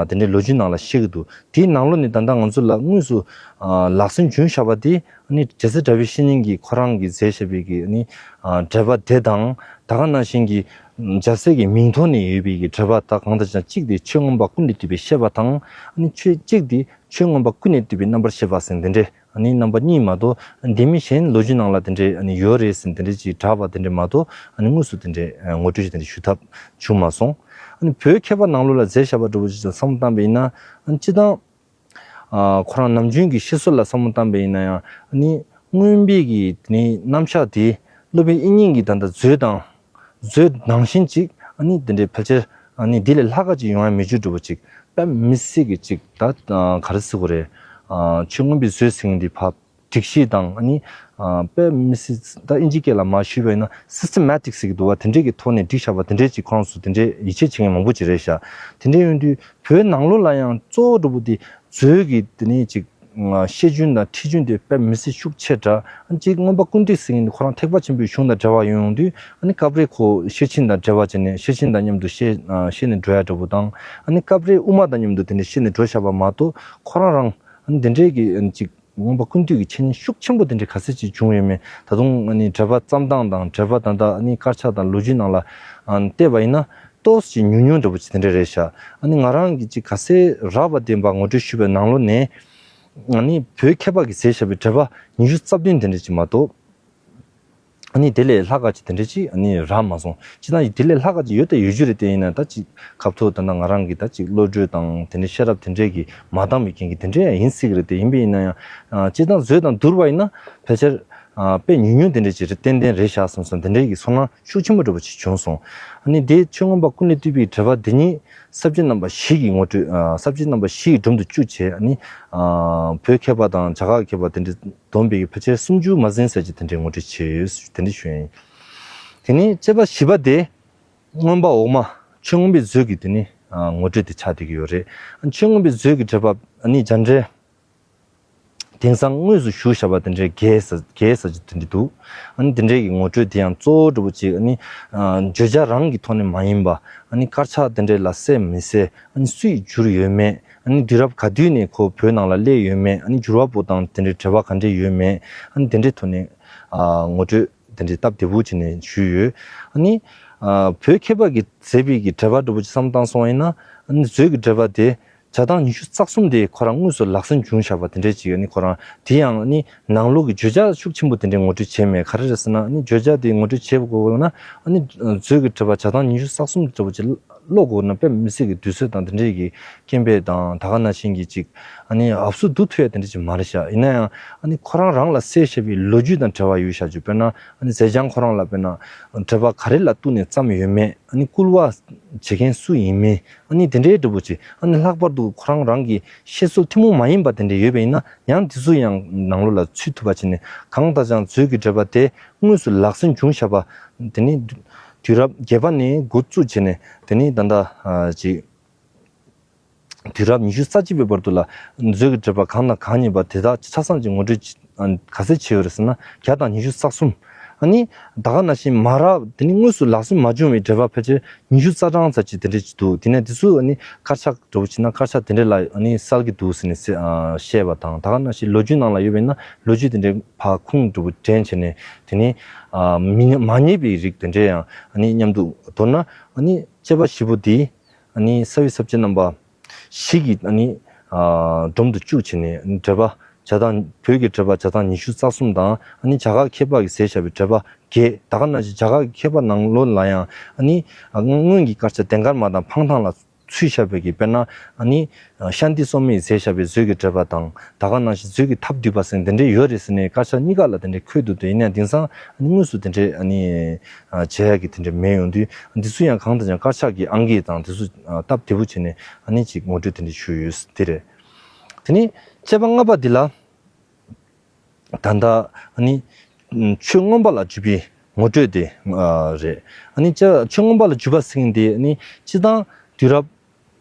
དེ་འདྲའི་ལོ་རྒྱུས་ནང་ལ་བཤད་ཀྱི་འདུག་དེའི་ནང་ལོགས་ནས་ད་ལྟ་ང་ཚོ་ལ་དངོས་སུ་ལག་སོན་བྱུང་བཞག་པ་དེ་ནི་རྒྱལ་སྲས་གྲགས་པའི་བཤེས་གཉེན་གྱིས་ཁོ་རང་གིས་མཛད་བཞག་པའི་གི་ནི་འགྲེལ་པ་དེ་དང་ད་ག་ནང་བཞིན་གྱི་རྒྱལ་སྲས་ཀྱི་མིང་ཐོག་ནས་ཡོད་པའི་གི་འགྲེལ་པ་ད་གང་ལྟར་ཀྱང་གཅིག་དེ་ཆོས་མངོན་པ་ཀུན་ལས་བཏུས་པའི་བཤད་པ་དང་ནི་ཆོས་གཅིག་དེ་ཆོས་མངོན་པ་ཀུན་ལས་བཏུས་པའི་རྣམ་པར་བཤད་པ་ཟེར་འདི་འདྲའི། ཨ་ནི་རྣམ་པ་གཉིས་མ་གཏོགས་དེ་མིན་གཞན་ལོ་རྒྱུས་ནང་ལ་དེ་འདྲའི་ཨ་ནི་ཡོད་རེད་ཟེར་དེ་འདྲའི་ཅིག་གྲགས་པ་དེ་འདྲའི་མ་གཏོགས་ཨ་ནི་དངོས་སུ་དེ་འདྲའི་ངོ་སྤྲོད་ཅིག་དེ་འདྲའི་ཞུ་ཐབས་བྱུང་མ་སོང་། ཨ་ནི་བོད་མཁས་པ་ནང་ལོགས་ལ་མཛད་བཞག་པ་འདྲ་བོ་ཅིག་བསམ་བློ་བཏང་པ་ཡིན་ན་ཨ་ནི་སྤྱི་བཏང་ཁོ་རང་ནམ་རྒྱུན་གྱི་བཤད་སྲོལ་ལ་བསམ་བློ་བཏང་པ་ཡིན་ན་ཡང་ཨ་ནི་མངོན་པའི་གི་དེ་ནི་རྣམ་གཞག་དེ་སློབ་དཔོན་དབྱིག་གཉེན་གྱི་ད་ལྟ་མཛོད་དང་། མཛོད་ནང་བཞིན་ཅིག་ཨ་ནི་དེ་འདྲའི་ཕལ་ཆེར་ཨ་ནི་དེ་ལས་ལྷག་ག་ཅིག་ཡོང་ཡ་མི་འཇུག་འདྲ་བོ་ཅིག་དཔེ་མི་སྲིད་ཀྱི་ཅིག་ད་ག་རེ་ཟེར་དགོས་རེད། ཆོས་མངོན་པའི་མཛོད་ཟེར་མཁན་འདི་ཕབ་སྒྲིག་གཞི་དང་ཨ་ནི་དཔེ་མི་སྲིད་ད་ཨིན་ཇི་སྐད་ལ་མ་ཞུས་པ་ཡིན་ན་སིས་ཊེ་མེ་ཊིག་ཟེར་གྱི་འདུག་བ་དེ་འདྲའི་གི་ཐོག་ནས་སྒྲིག་བཞག་པ་དེ་འདྲའི་ཅིག་ཁོ་རང་ཚོ་དེ་འདྲའི་ཡིད་ཆེས་བྱེད་མཁན་མང་པོ་ཅིག་རེད་ཤག་དེ་འདྲའི་ཡོང་དུས་བོད་ནང་ལོགས་ལ་ཡང་གཙོ་བོ་འདྲ་བོ་དེ་མཛོད་ཀྱི་དེ་ནས་ཅིག་བཤད་རྒྱུན་དང་ཁྲིད་རྒྱུན་དེ་དཔེ་མི་སྲིད་ཤུགས་ཆེ་དྲགས། གཅིག་མངོན་པ་ཀུན་བཏུས་ཟེར་མཁན་དེ་ཁོ་རང་ཐེག་པ་ཆེན་པོའི་གཞུང་དང་འབྲེལ་བ་ཡོང་དུས་ཨ་ནི་སྐབས་རེ་ཁོ་ཤེར་ཕྱིན་དང་འབྲེལ་བ་བྱས་ནས་ཤེར་ཕྱིན་དང་མཉམ་དུ་བཤད་བཤད་ནས་འགྲོ་ཡ་འདྲ་བོ་དང་ཨ་ནི་སྐབས་རེ་དབུ་མ་དང་མཉམ་དུ་དེ་འདྲ་བཤད་ནས་འགྲོ་བཞག་པ་མ་གཏོགས་ཁོ་རང་རང་ཨ་ནི་དེ་འདྲའི་གི་ཨ་ནི་གཅིག་མངོན་པ་ཀུན་བཏུས་ཀྱི་འཆད་ཉན་ཤུགས་ཆེན་པོ་དེ་འདྲ་ག་ཚད་ཅིག་བྱུང་ཡོད་མེད་ད་དུང་ཨ་ནི་འགྲེལ་པ་རྩོམ་སྟངས་དང་འགྲེལ་པ་ད་ལྟ་ཨ་ནི་དཀར་ཆག་དང་ལོ་རྒྱུས་ནང་ལ་ཨ་ནི་བལྟས་པ་ཡིན་ན་ཏོག་ཙམ་ཉུང་ཉུང་འདྲ་བོ་ཅིག་དེ་འདྲ་རེད་ཤག་ཨ་ནི་ང་རང་གི་ཅིག་ག་ཚད་རགས་པ་ལྡན་པ་ངོ་སྤྲོད་ཞུས་པའི་ནང་ལོགས་ནས། ཨ་ནི་བོད་མཁས་པ་གིས་མཛད་བཞག་པའི་འགྲེལ་པ་ཉི་ཤུ་རྩ་བདུན་དེ་འདྲ་ཅིག་མ་གཏོགས། ཨ་ནི་དེ་ལས་ལྷག་ག་ཅིག་དེ་འདྲ་ཅིག་ཨ་ནི་རག་མ་སོང་། ཅི་ད་དེ་ལས་ལྷག་ག་ཅིག་ཡོད་དེ་ཡོད་རྒྱུ་རེད་དེ་ཡིན་ན་ད་ཅིག་སྐབས་ཐོག་ད་ལྟ་ང་རང་གི་ད་ཅིག་བློ་གྲོས་དང་དེ་འདྲའི་ཤེས་རབ་དེ་འདྲས་ཀྱི་མ་འདང་བའི་རྐྱེན་གྱིས་དེ་འདྲས་ཡིན་སྲིད་ཀྱི་རེད་དེ་ཡིན་པ་ཡིན་ན་ཡང་ཅི་ད་མཛོད་དང་བསྡུར་བ་ཡིན་ན་ཕལ་ཆེར་དཔེ་ཉུང་ཉུང་དེ་འདྲས་ཅིག་རེད་ཏན་ཏན་རེད་ཤག་བསམ་སོང་། དེ་འདྲས་ཀྱི་ཚོར་སྣང་ཤུགས་ཆེན་པོ་འདྲ་པོ་ཅིག་བྱུང་སོང་། ཨ་ནི་དེ་ཆོས་མངོན་པ་ཀུན་ལས་བཏུས་པའི་འགྲེལ་པ་འདི་ཉིད་ས་བཅད་རྣམ་པ་བཞི་གི་ངོ་སྤྲོད་ཨ་ས་བཅད་རྣམ་པ་བཞི་གི་སྒྲོམ་དུ་བཅུག་བྱས་ཨ་ནི་ཨ་བོད་མཁས་པ་དང་རྒྱ་གར་མཁས་པ་དེ་འདྲ་བསྡོམས་པའི་ཕལ་ཆེར་སུམ་ཅུ་མ་ཟིན་ཟེར་གྱི་དེ་འདྲའི་ངོ་སྤྲོད་བྱས་ཡོད་དེ་འདྲ་ཞུ་ཡ་ཡིན། དེ་ནས་དཔྱད་པ་བཞི་པ་དེ་མངོན་པ་འོག་མ་ཆོས་མངོན་པའི་མཛོད་ཀྱི་དེ་ནི་ཨ་ངོ་སྤྲོད་དེ་ཆགས་བསྡད་ཀྱི་ཡོད་རེད། ཨ་ཆོས་མངོན་པའི་མཛོད་ཀྱི་འགྲེལ་པ་ཨ་ནི་རྒྱ་འགྲེལ། དེང་སང་དངོས་སུ་བཞུགས་བཞག་པ་དེ་འདྲའི་རྒྱས་ས་རྒྱས་ས་ཅིག་དེ་འདྲ་འདུག་ཨ་ནི་དེ་འདྲའི་གི་ངོ་སྤྲོད་དེ་ཡང་གཙོ་བོ་འདྲ་པོ་ཅིག་ཨ་ནི་ཨ་བརྗོད་བྱ་རང་གི་ཐོག་ནས་མ་ཡིན་པ་ཨ་ནི་དཀར་ཆག་དེ་འདྲའི་ལ་གསལ་མི་གསལ་ཨ་ནི་སུས་བསྒྱུར་ཡོད་མེད་ཨ་ནི་དུས་རབས་ག་དུས་ནས་ཁོ་བོད་ནང་ལ་སླེབས་ཡོད་མེད་ཨ་ནི་བསྒྱུར་བ་པོ་དང་དེ་འདྲའི་འབྲེལ་བ་ག་འདྲས་ཡོད་མེད་ཨ་ནི་དེ་འདྲའི་ཐོག་ནས་ཨ་ངོ་སྤྲོད་དེ་འདྲའི་སྟབས་བདེ་པོ་བྱས་ནས་ཞུས་ཡོད། ཨ་ནི་ཨ་བོད་མཁས་པ་གིས་མཛད་པའི་གི་འགྲེལ་པ་འདྲ་པོ་ཅིག་བསམ་བཏང་སོང་བ་ཡིན་ན་ཨ་ནི་མཛོད་ཀྱི་འགྲེལ་པ་དེ། བྱ་བཏང་ཉི་ཤུ་རྩ་གསུམ་དེ་ཁོ་རང་དངོས་སུ་ལག་སོན་བྱུང་བཞག་པ་དེ་འདྲས་ཅིག་ཨ་ནི་ཁོ་རང་དེ་ཡང་ཨ་ནི་ནང་ལོགས་ཀྱི་བརྗོད་བྱ་ཤུགས་ཆེན་པོ་དེ་འདྲས་ངོ་སྤྲོད་བྱས་མེད། ག་རེ་རེད་ཟེར་ན་ཨ་ནི་བརྗོད་བྱ་དེ་ངོ་སྤྲོད་བྱེད་དགོས་ན་ཨ་ནི་མཛོད་ཀྱི་འགྲེལ་པ་བྱ་བཏང་ཉི་ཤུ་རྩ་གསུམ་འདྲ་པོ་ཅིག་ཀློག་དགོས་ན་དཔེ་མི་སྲིད་ཀྱི་དུས་ཚོད་དང་དེ་འདྲས་ཀྱི་རྐྱེན་པས་དང་ད་ག་ནང་བཞིན་གྱི་ཅིག་ཨ་ནི་ཨབ་སུ་བསྡུ་ཐུབ་ཡ་དེ་འདྲས་ཅིག་མ་རེད་ཤག་ཡིན་ན་ཡང་ཨ་ནི་ཁོ་རང་རང་ལ་གསལ་བཤད་པའི་ལོ་རྒྱུས་དང་འབྲེལ་བ་ཡོད་ཤག་ཅིག་དཔེར་ན་ཨ་ནི་ཟས་བྱང་ཁོ་རང་ལ་དཔེར་ན་འགྲེལ་པ་ག་རེ་ལ་གཏུགས་ནས་བརྩམས་ཡོད་མེད་ཨ་ནི་བསྐུལ་བ་བྱེད་མཁན་སུ་ཡིན་མིན། ཨ་ནི་དེ་འདྲའི་འདྲ་པོ་ཅིག་ཨ་ནི་ལྷག་པར་དུ་ཁོ་རང་རང་གི་བཤད་སྲོལ་ཐུན་མོང་མ་ཡིན་པ་དེ་འདྲ་ཡོད་པ་ཡིན་ན་ཡང་དེ་ཚོ་ཡང་ནང་ལོགས་ལ་ཚུད་ཐུབ་པ་བྱས་ནས་གང་ལྟར་ཀྱང་མཛོད་ཀྱི་འགྲེལ་པ་དེ་དངོས་སུ་ལག་སོན་བྱུང་བཞག་པ་དེ་ནི་དུས་རབས་བརྒྱད་པ་ནས་འགོ་བཙུགས་བྱས་ནས་དེ་ནི་ད་ལྟ་ཅིག་དུས་རབས་ཉི་ཤུ་རྩ་གཅིག་པའི་བར་དུ་ལ་མཛོད་ཀྱི་འགྲེལ་པ་གང་དང་གང་ཡིན་པ་དེ་དག་ཆ་ཚང་ཅིག་ངོ་སྤྲོད་ཅིག་ག་ཚད་བྱས་ཡོད་རེད་ཟེར་ན་བརྒྱ་དང་ཉི་ཤུ་རྩ་གསུམ་ ཨ་ནི་ད་ག་ནང་བཞིན་མ་རབས་དེ་ནི་དངོས་སུ་ལག་སོན་མ་བྱུང་བའི་འགྲེལ་པ་ཕལ་ཆེར་ཉི་ཤུ་རྩ་གྲངས་ཙམ་ཅིག་དེ་འདྲ་ཅིག་འདུག་དེ་ནས་དེ་ཚོ་ཨ་ནི་དཀར་ཆག་འདྲ་བོ་བྱས་ན་དཀར་ཆག་དེ་འདྲ་ལ་ཨ་ནི་གསལ་གྱི་འདུག་ཟེར་ནས་བཤད་པ་དང་། ད་ག་ནང་བཞིན་ལོ་རྒྱུས་ནང་ལ་ཡོད་པ་ཡིན་ན་ལོ་རྒྱུས་དེ་འདྲའི་ཕར་ཁུངས་འདྲ་བོ་འདྲེན་བྱས་ནས་དེ་ནི་ཨ་མི་མ་རྙེད་པའི་རིགས་དེ་འདྲ་ཡང་ཨ་ནི་མཉམ་དུ། མདོར་ན་ཨ་ནི་དཔྱད་པ་བཞི་པོ་འདི་ཨ་ནི་རྩ་བའི་ས་བཅད་རྣམ་པ་བཞི་གི་ཨ་ནི་ཨ་སྒྲོམ་དུ་བཅུག་བྱས་ནས་འགྲེལ་པ་བྱ་སྟངས། བོད་ཀྱི་འགྲེལ་པ་བྱ་སྟངས་ཉི་ཤུ་རྩ་གསུམ་དང་། ཨ་ནི་རྒྱ་གར་མཁས་པ་གིས་མཛད་བཞག་པའི་འགྲེལ་པ་བརྒྱད། ད་ག་ནང་བཞིན་རྒྱ་གར་གྱི་མཁས་པ་ནང་ལོགས་ལ་ཡང་ཨ་ནི་ཨ་སྔོན་གྱི་དཀར་ཆག་དན་དཀར་མ་དང་འཕང་ཐང་ལ་ཚུད་བཞག་པའི་གི། དཔེར་ན་ཨ་ནི་ཤཱནྟི་སོ་མཱས་མཛད་བཞག་པའི་མཛོད་ཀྱི་འགྲེལ་པ་དང་། ད་ག་ནང་བཞིན་མཛོད་ཀྱི་ཐབས་བསྡུས་པ་ཟེར་དེ་འདྲ་ཡོད་རེད་ཟེར་ནས་དཀར་ཆག་གཉིས་ཀ་ལ་དེ་འདྲ་འཁོད་འདུག་དེ་ཡིན་ན་དེང་སང་ཨ་ནི་དངོས་སུ་དེ་འདྲ་ཨ་ནི་ཨ་བྱེད་ཡག་གི་དེ་འདྲ་མེད་ཡོང་དུས། འདི་ཚོ་ཡང་གང་ལྟར་ཀྱང་དཀར་ཆག་གི་ཨང་ཀི་དང་དེ་ཚོ་ཨ་སྟབས་བདེ་པོ་བྱས་ནས་ཨ་ནི་ཅིག་ངོ་སྤྲོད་དེ་འདྲ་ཞུས་ཡོད། དེ་རེད། དེ་ནས་དཔྱད་པ་ལྔ་པ་འདི་ལ་ད་ལྟ་ཨ་ནི་ཆོས་མངོན་པ་ལ་འཇུག་པའི་ངོ་སྤྲོད་དེ་ཨ་རེད། ཨ་ནི་ཆོས་མངོན་པ་ལ་འཇུག་པ་ཟེར་མཁན་དེ་ཨ་ནི་སྤྱིར་བཏང་དུས་རབས་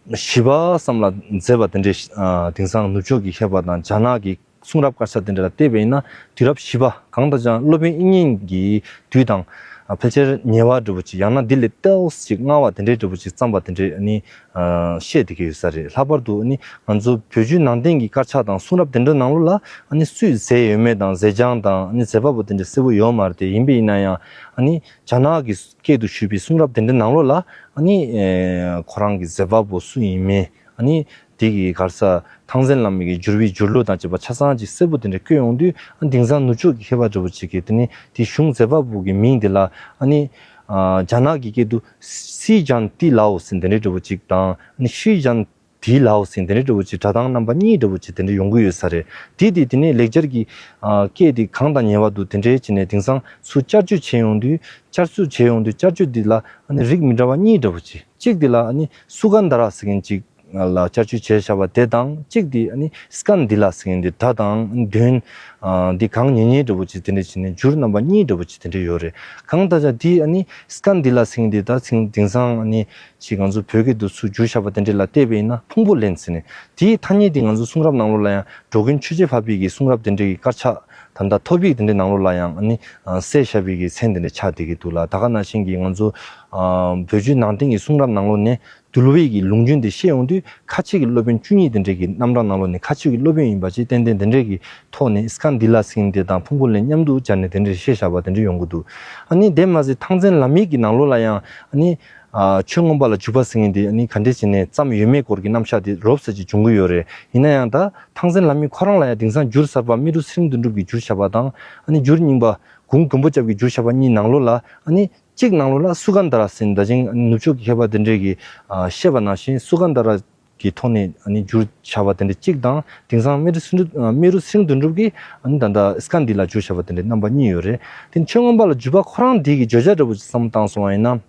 བཞི་པ་ཙམ་ལ་མཛད་པ་དེ་འདྲའི་ཨ་དེང་སང་ནུབ་ཕྱོགས་ཀྱི་མཁས་པ་དང་རྒྱ་ནག་གི་གསུང་རབ་དཀར་ཆག་དེ་འདྲ་ལ་བལྟས་པ་ཡིན་ན་དུས་རབས་བཞི་པ། གང་ལྟར་ཀྱང་སློབ་དཔོན་དབྱིག་གཉེན་གྱི་དུས་དང་ཨ་ཕལ་ཆེར་ཉེ་བ་འདྲ་བོ་ཅིག་ཡང་ན་འདི་ལས་ཏོག་ཙམ་ཅིག་སྔ་བ་དེ་འདྲའི་འདྲ་བོ་ཅིག་བརྩམས་པ་དེ་འདྲའི་ཨ་ནི་ཨ་བཤད་བསྡད་ཀྱི་ཡོད་ས་རེད། ལྷག་པར་དུ་ཨ་ནི་ང་ཚོ་བོད་བརྒྱུད་ནང་བསྟན་གྱི་དཀར་ཆག་དང་གསུང་རབ་དེ་འདྲའི་ནང་ལོགས་ལ་ཨ་ནི་སུས་མཛད་ཡོད་མེད་དང་མཛད་བྱང་དང་ཨ་ནི་མཛད་པ་པོ་དེ་འདྲ་གསལ་པོ་ཡོད་མ་རེད་དེ། ཡིན་པ་ཡིན་ན་ཡང་ཨ་ནི་རྒྱ་ནག་གི་སྐད་དུ་ཞུས་པའི་གསུང་རབ་དེ་འདྲའི་ནང་ལོགས་ལ་ཨ་ནི་ཨེ་ཁོ་རང་གི་མཛད་པ་པོ་སུ་ཡིན་མིན། ཨ་ནི་དེ་གི་ག་རེ་ཟེར། ཐང་ཆེན་བླ་མའི་གི་བསྒྱུར་བའི་བསྒྱུར་ལུགས་དང་བཅས་པ་ཆ་ཚང་ཅིག་གསལ་པོ་དེ་འདྲ་བཀོད་ཡོང་དུས། ཨ་དེང་སང་ནུབ་ཕྱོགས་ཀྱི་མཁས་པ་འདྲ་བོ་ཅིག་གིས་དེ་ནི་དེ་གཞུང་མཛད་པ་པོ་གི་མིང་དེ་ལ་ཨ་ནི་ཨ་རྒྱ་ནག་གི་སྐད་དུ་སི་ཇང་ཏི་ལའོ་ཟེར་དེ་འདྲ་འདྲ་བོ་ཅིག་དང་། ཨ་ནི་ཤི་ཇང་ཏི་ལའོ་ཟེར་དེ་འདྲ་འདྲ་བོ་ཅིག་སྒྲ་གདངས་རྣམ་པ་གཉིས་འདྲ་བོ་ཅིག་དེ་འདྲ་ཡོང་གི་ཡོད་ས་རེད། དེ་དེ་དེ་ནི་ལེགས་སྦྱར་གྱི་ཨ་སྐད་དེ་གང་དང་ཉེ་བ་འདུག་དེ་འདྲའི་བྱས་ནས་དེང་སང་ཚུར་བསྐྱར་བཅོས་བྱས་ཡོང་དུས། བསྐྱར་བཅོས་བྱས་ཡོང་དུས་བསྐྱར་བཅོས་འདི་ལ་ཨ་ནི་རིགས་མི་འདྲ་བ་གཉིས་འདྲ་བོ་ཅིག་གཅིག་འདི་ལ་ཨ་ནི་སུ་གན་དྷ་ར་ཟེར་མཁན་ཅིག་ལ་བསྐྱར་བཅོས་བྱས་བཞག་པ་དེ་དང་། གཅིག་འདི་ཨ་ནི་སི་ཀན་དྷི་ལ་ཟེར་མཁན་འདི། སྒྲ་དང་དོན་ཨ་འདི་གང་ཉེ་ཉེ་འདྲ་བོ་ཅིག་དེ་འདྲ་བྱས་ནས་འགྱུར་རྣམ་པ་གཉིས་འདྲ་བོ་ཅིག་དེ་འདྲ་ཡོད་རེད། གང་ལྟར་ཀྱང་འདི་ཨ་ནི་སི་ཀན་དྷི་ལ་ཟེར་མཁན་འདི་ད་དེང་དེང་སང་ཨ་ནི་ཅིག་ང་ཚོ་བོད་སྐད་དུ་ཚུར་བསྒྱུར་བཞག་པ་དེ་འདྲ་ལ་བལྟས་པ་ཡིན་ན་ཕུང་པོ་ལེན་ཟེར་ནས། དེའི་ཐ་སྙད་འདི་ང་ཚོ་གསུང་རབ་ནང་ལོགས་ལ་ཡང་འགྲོ་མགོན་ཆོས་རྗེ་འཕགས་པའི་གི་གསུང་རབ་དེ་འདྲ་གི་དཀར་ཆག་ད་ལྟ་ཐོབ་ཡིག་དེ་འདྲའི་ནང་ལོགས་ལ་ཡང་ཨ་ནི་ཨ་གསལ་བཞག་པའི་གི་མཚན་དེ་འདྲ་ཆགས་བསྡད་ཀྱི་འདུག་ལ། ད་ག་ནང་བཞིན་གྱི་ང་ཚོ་ཨ་བོད་བརྒྱུད་ནང་བསྟན་གྱི་གསུང་རབ་ནང་ལོགས་ནས་འདུལ་བའི་གི་ལུང་རྒྱུན་དེ་བཤད་ཡོང་དུས། ཁ་ཆེ་གི་སློབ་དཔོན་བཅུ་གཉིས་དེ་འདྲའི་གི་རྣམ་གྲངས་ནང་ལོགས་ནས་ཁ་ཆེ་གི་སློབ་དཔོན་ཡིན་པ་ཅིག་ཏན་ཏན་དེ་འདྲའི་གི་ཐོག་ནས་སི་ཀན་དྷི་ལ་ཟེར་མཁན་དེ་དང་ཕུང་པོ་ལེན་མཉམ་དུ་སྦྱར་ནས་དེ་འདྲའི་བཤད་བཞག་པ་དེ་འདྲ་ཡོང་གི་འདུག་ཨ་ནི་དེ་མ་ཟད་ཐང་ཆེན་བླ་མའི་གི་ནང་ལོགས་ལ་ཡང་ཨ་ནི་ཨ་ཆོས་མངོན་པ་ལ་འཇུག་པ་ཟེར་མཁན་དེ་ཨ་ནི་ག་འདྲས་བྱས་ནས་བརྩམས་ཡོད་མེད་སྐོར་གྱི་རྣམ་གཞག་དེ་རོབ་ཙམ་ཅིག་འབྱུང་གི་ཡོད་རེད། ཡིན་ན་ཡང་ད་ཐང་ཆེན་བླ་མའི་ཁོ་རང་ལ་ཡང་དེང་སང་འགྱུར་གསར་པ་སྨེ་རུ་ཚེ་རིང་དོན་གྲུབ་ཀྱིས་བསྒྱུར་བཞག་པ་དང་། ཨ་ནི་འགྱུར་རྙིང་པ་གུང་མགོན་པོ་སྐྱབས་ཀྱིས་བསྒྱུར་བཞག་པ་གཉིས་ནང་ལོགས་ལ་ཨ་ནི་གཅིག་ནང་ལོགས་ལ་སུ་གན་དྷ་ར་ཟེར་ནས་ད་ཅིང་ནུབ་ཕྱོགས་ཀྱི་མཁས་པ་དེ་འདྲས་ཀྱིས་ཨ་བཤད་པ་ནང་བཞིན་སུ་གན་དྷ་ར་གི་ཐོག་ནས་ཨ་ནི་བསྒྱུར་བཞག་པ་དེ་འདྲ་གཅིག་དང་། དེང་སང་སྨེ་རུ་ཚེ་རིང་སྨེ་རུ་ཚེ་རིང་དོན་གྲུབ་ཀྱིས་ཨ་ནི་ད་ལྟ་སི་ཀན་དྷི་ལ་བསྒྱུར་བཞག་པ་དེ་འདྲའི་རྣམ་པ་གཉིས་ཡོད་རེད། དེ་ཆོས་མངོན་པ་ལ་འཇུག་པ་ཁོ་རང་དེ་གི་བརྗོད་བྱ་འདྲ་བོ་ཅིག་བསམ་བློ་བཏང་སོང་བ་ཡིན་ན།